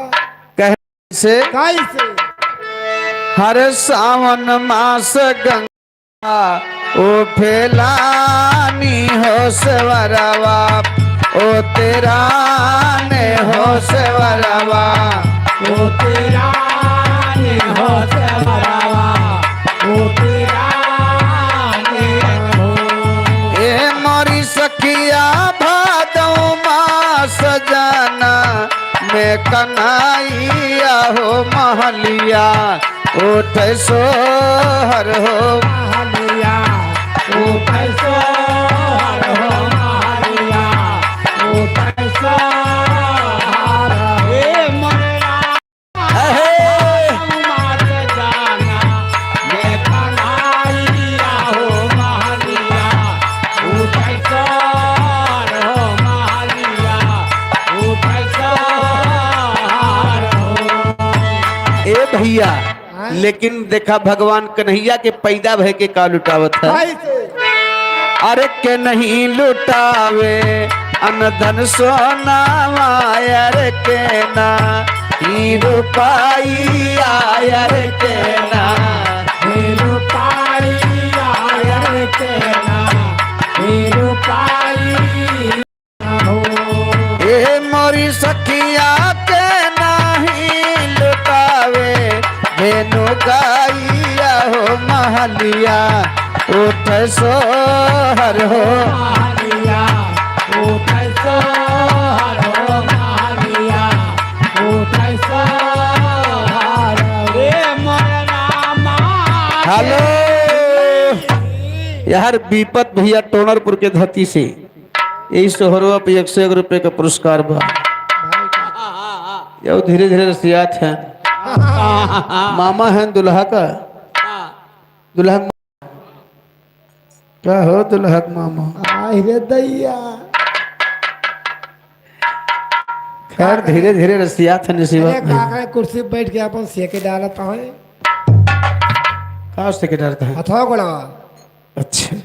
कहे से? काई से? हर सावन मास गंगा ओ फेलानी हो सेवरवा, ओ तेरा ने हो सेवरवा, ओ तेरा ने हो सेवरवा, ओ तेरा ने हो। ए मोरी सखिया भादौ मास जाना में कन्हैया हो महलिया, उठे सोहर हो महलिया, उठे सोहर हो महलिया, उठे सोहर। हे मोरे राम, अहे। मात जाना, ये कन्हैया हो महलिया, उठे सोहर हो महलिया, उठे सोहर हो। ए भैया, हाँ? लेकिन देखा, भगवान कन्हैया के पैदा भय के का लुटावत है। कैसे? अरे के नहीं लुटावे अन धन सोनावा, अरे के ना ही रुपाइया, अरे के ना ही रुपाइया, अरे के ना ही रुपाइया। ए मोरी सखिया के नाही लुटावे, धेनु गाइया हो महलिया, उठे सोहर हो महलिया, उठे सोहर हो महलिया, उठे सोहर। ए मोरे रामा। हेलो। यार, विपत भैया टोनरपुर के धरती से यही सोहरवा पे एक सौ एक रुपये का पुरस्कार बा। यो धीरे धीरे रसियात है। मामा है दुल्हा का। दुल्हा का हो, दुल्हा का मामा। आई रे दैया। खैर, धीरे धीरे रसियात है नसीबा अरे, में। का करे, कुर्सी पे बैठ के अपन सेके डालत है। का सेके डालत है? हथवा गोड़वा। अच्छा।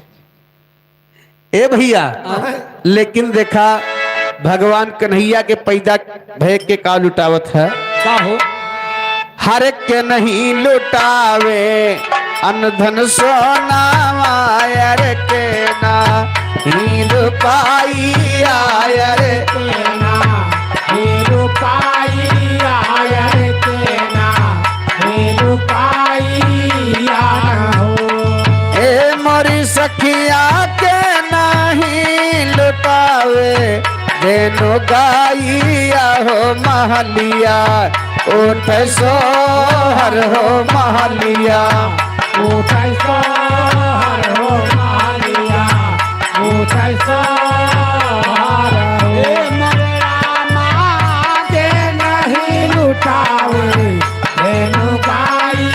ए भैया, हाँ। लेकिन देखा, भगवान कन्हैया के पैदा भय के का लुटावत है? का हो? हर के नहीं लुटावे अन धन सोनावा, अर के ना ही रुपाइया, अर के ना ही रुपाइया, अर के ना ही रुपाइया हो। ए मोरी सखिया के नाही लुटावे, धेनु गाइया हो महलिया, उठे सोहर हो महलिया, उठे सोहर हो महलिया, उठे सोहर हो। ए मोरे रामा के नहीं लुटावे, धेनु गाई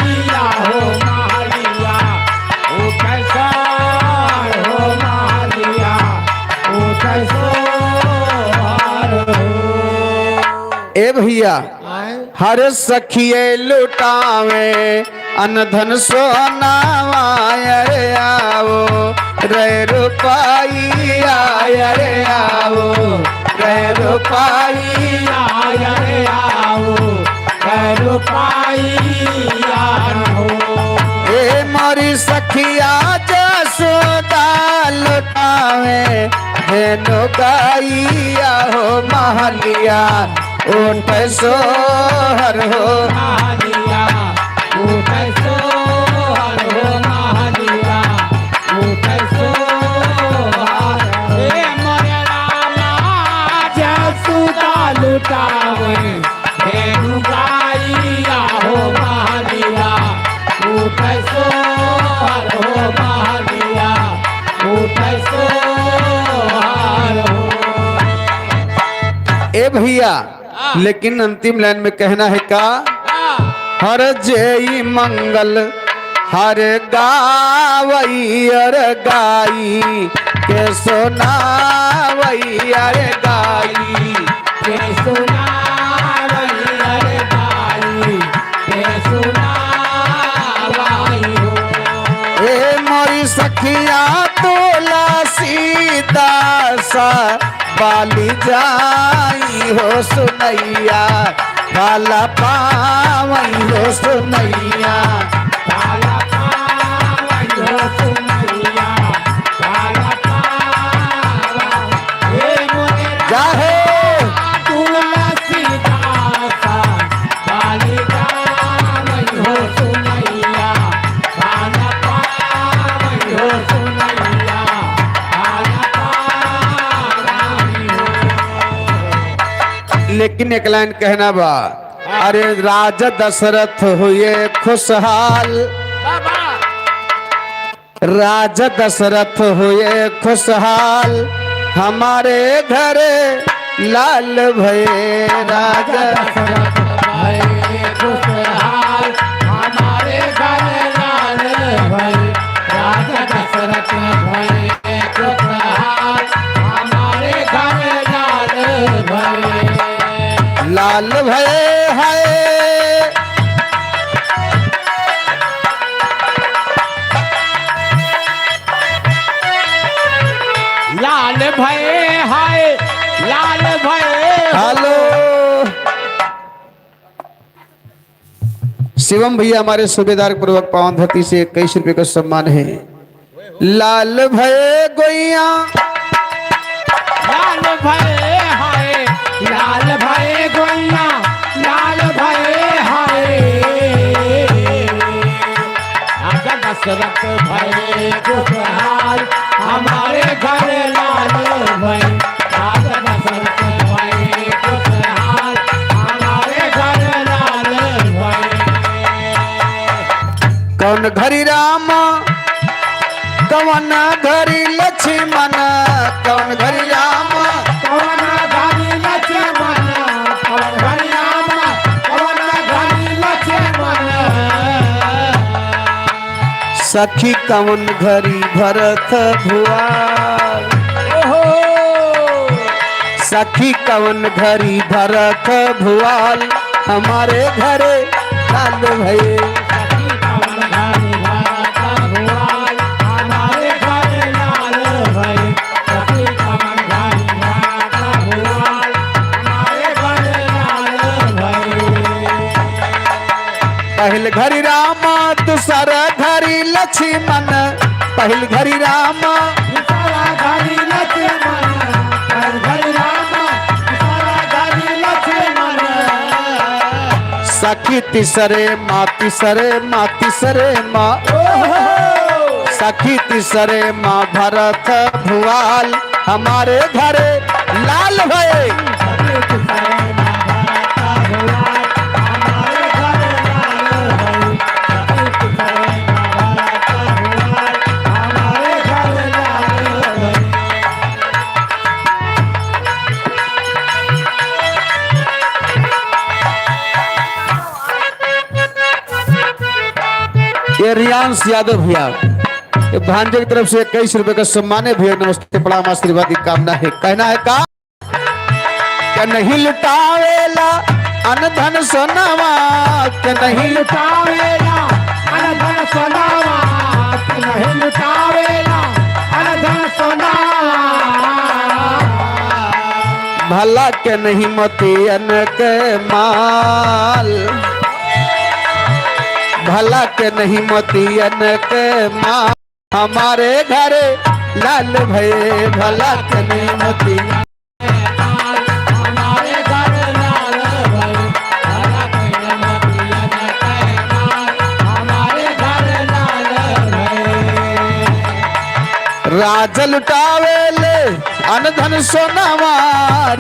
भैया, आए। हर सखिए लुटावे अन धन सोनावा, अरे आओ रे रुपैया, अरे आओ रे रुपैया, अरे आओ रे रुपैया हो। ए मोरी सखिया जसोदा लुटावे धेनु गइया हो महलिया, उठे सोहर हो। महलिया, उठे सोहर हो, महलिया, उठे सोहर। ए मोरे रामा, जसुदा लुटावे, धेनु गइया हो महलिया, उठे सोहर हो महलिया, उठे सोहर हो। ए भैया, हाँ। लेकिन अंतिम लाइन में कहना है का? हाँ। हर जेई मंगल हर गावई, अर गाई के सुनावई, अर गाई के सुनावई, अर गाई के सुनावई हो। ए मोरी सखिया तुलसीदास बाली जाई हो सुनैया, काला पावई हो सुनैया, काला पावई हो सुनैया, काला पावई। हे मोरे जाहे। तुलसीदास बाली जाई हो सुनैया, काला पावई हो सुनैया, काला पावई हो। लेकिन एक लाइन कहना बा, हाँ। अरे राजा दशरथ हुए खुशहाल, बाबा। राजा दशरथ हुए खुशहाल, हमारे घरे लाल भए। राजा दशरथ भए खुशहाल, हमारे घरे लाल भए। राजा दशरथ भए खुशहाल, हमारे घरे लाल भए। लाल भए है। लाल भए है, लाल भए। हेलो। शिवम भैया हमारे सूबेदार पूर्वक पावन धरती से इक्कीस रुपये का सम्मान है। लाल भए गोइया। लाल भए हाय, लाल भए गोइया, लाल भए हाय। राजा दशरथ भए खुशहाल, हमारे घर लाल भए। राजा दशरथ भए खुशहाल, हमारे घर लाल भए। कौन घरी राम, कौन घरी लक्ष्मण, कौन घरी राम, कौन घरी लक्ष्मण, कौन घरी राम, कौन घरी लक्ष्मण। सखी कवन घरी भरत भुआल। ओहो। सखी कवन घरी भरत भुआल, हमारे घरे लाल भए। सखी कवन घरी भरत भुआल, हमारे घरे लाल भए। सखी कवन घरी भरत भुआल, हमारे घरे लाल भए। पहिल घरी राम, दूसर घरी लक्ष्मण, पहिल घरी राम, दूसर घरी लक्ष्मण, पहिल घरी राम, दूसर घरी लक्ष्मण। सखी तीसरे मा, तीसरे मा, तीसरे मा। ओहो। सखी तीसरे मा भरत भुआल, हमारे घरे लाल भए। ये रियांश यादव भैया, ये भांजे की तरफ से इक्कीस रुपए का सम्मान है भैया। नमस्ते, प्रणाम, आशीर्वाद की कामना है। कहना है का? कनही लुटावेला अन धन सोनावा के नहीं लुटावेला, अन धन सोनावा के नहीं लुटावेला, अन धन सोनावा। भला के नहीं मोतियन के माल, भला के नहीं मोतियन के माल। हमारे घर लाल भए भला के नहीं मोती। राज लुटावेले अन धन सोनावा,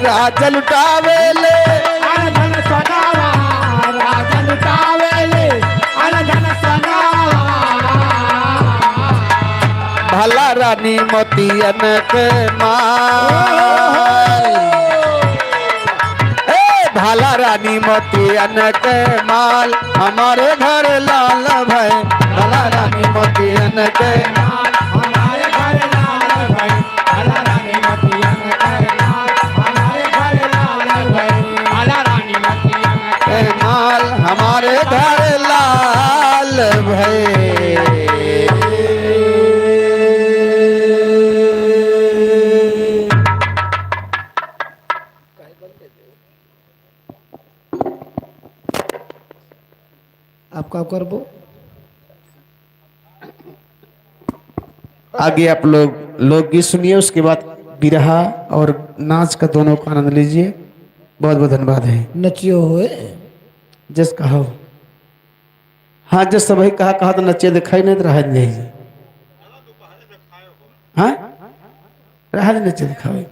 राज लुटावेले। अन धन सोनावा, राज लुटावेले, अन धन सोनावा। भला रानी मोतियन के माल। ए, भला रानी मोतियन के माल, हमारे घर लाल भए। भला रानी मोतियन के माल, हमारे घर लाल भए। भला रानी मोतियन के माल, हमारे घर लाल भए। भला रानी मोतियन के माल, हमारे घर लाल भए। आप का करबो? आगे आप लोग लोकगीत सुनिए, उसके बाद बिरहा और नाच का दोनों का आनंद लीजिए। बहुत बहुत धन्यवाद है। नचियो होए। जस कहो। हाँ, जस सबही कहा, कहा तो नचियो दिखाई नहीं तो रहा नहीं। हाँ, रहा नहीं नचियो दिखावे।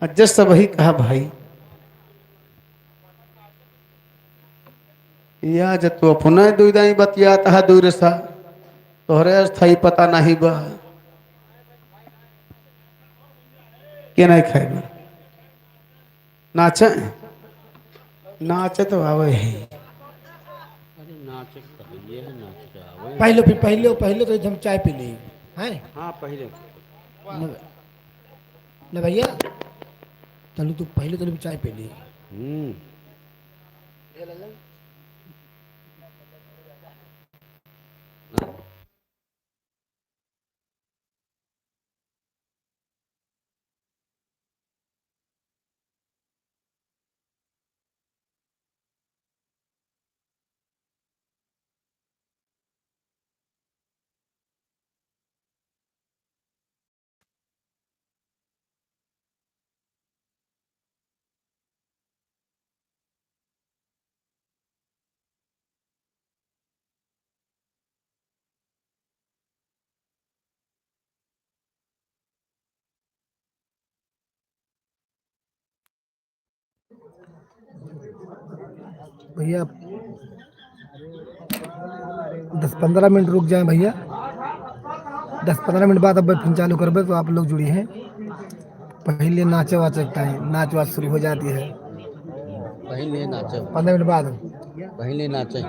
आ जस सबही कहा भाई, या जब तू अपना दुई दाई बतियात है दूर सा, तोहरे अस्थाई पता नहीं बा। के नहीं खाए बा? नाचे? नाचे तो आवे है। अरे नाचे तो ये है, नाचे तो आवे। पहले फिर पहले, पहले तो हम चाय पी ली, हैं? हाँ, पहले। न, न भैया, चलो तू पहले तो चाय पी ली। हम्म। भैया, दस पन्द्रह मिनट रुक जाएँ भैया, दस पन्द्रह मिनट बाद अब फिर चालू करबे तो आप लोग जुड़ी हैं। पहले नाचे वाचे का है, नाच वाच शुरू हो जाती है। पहले नाचे। पन्द्रह मिनट बाद। पहले नाचे।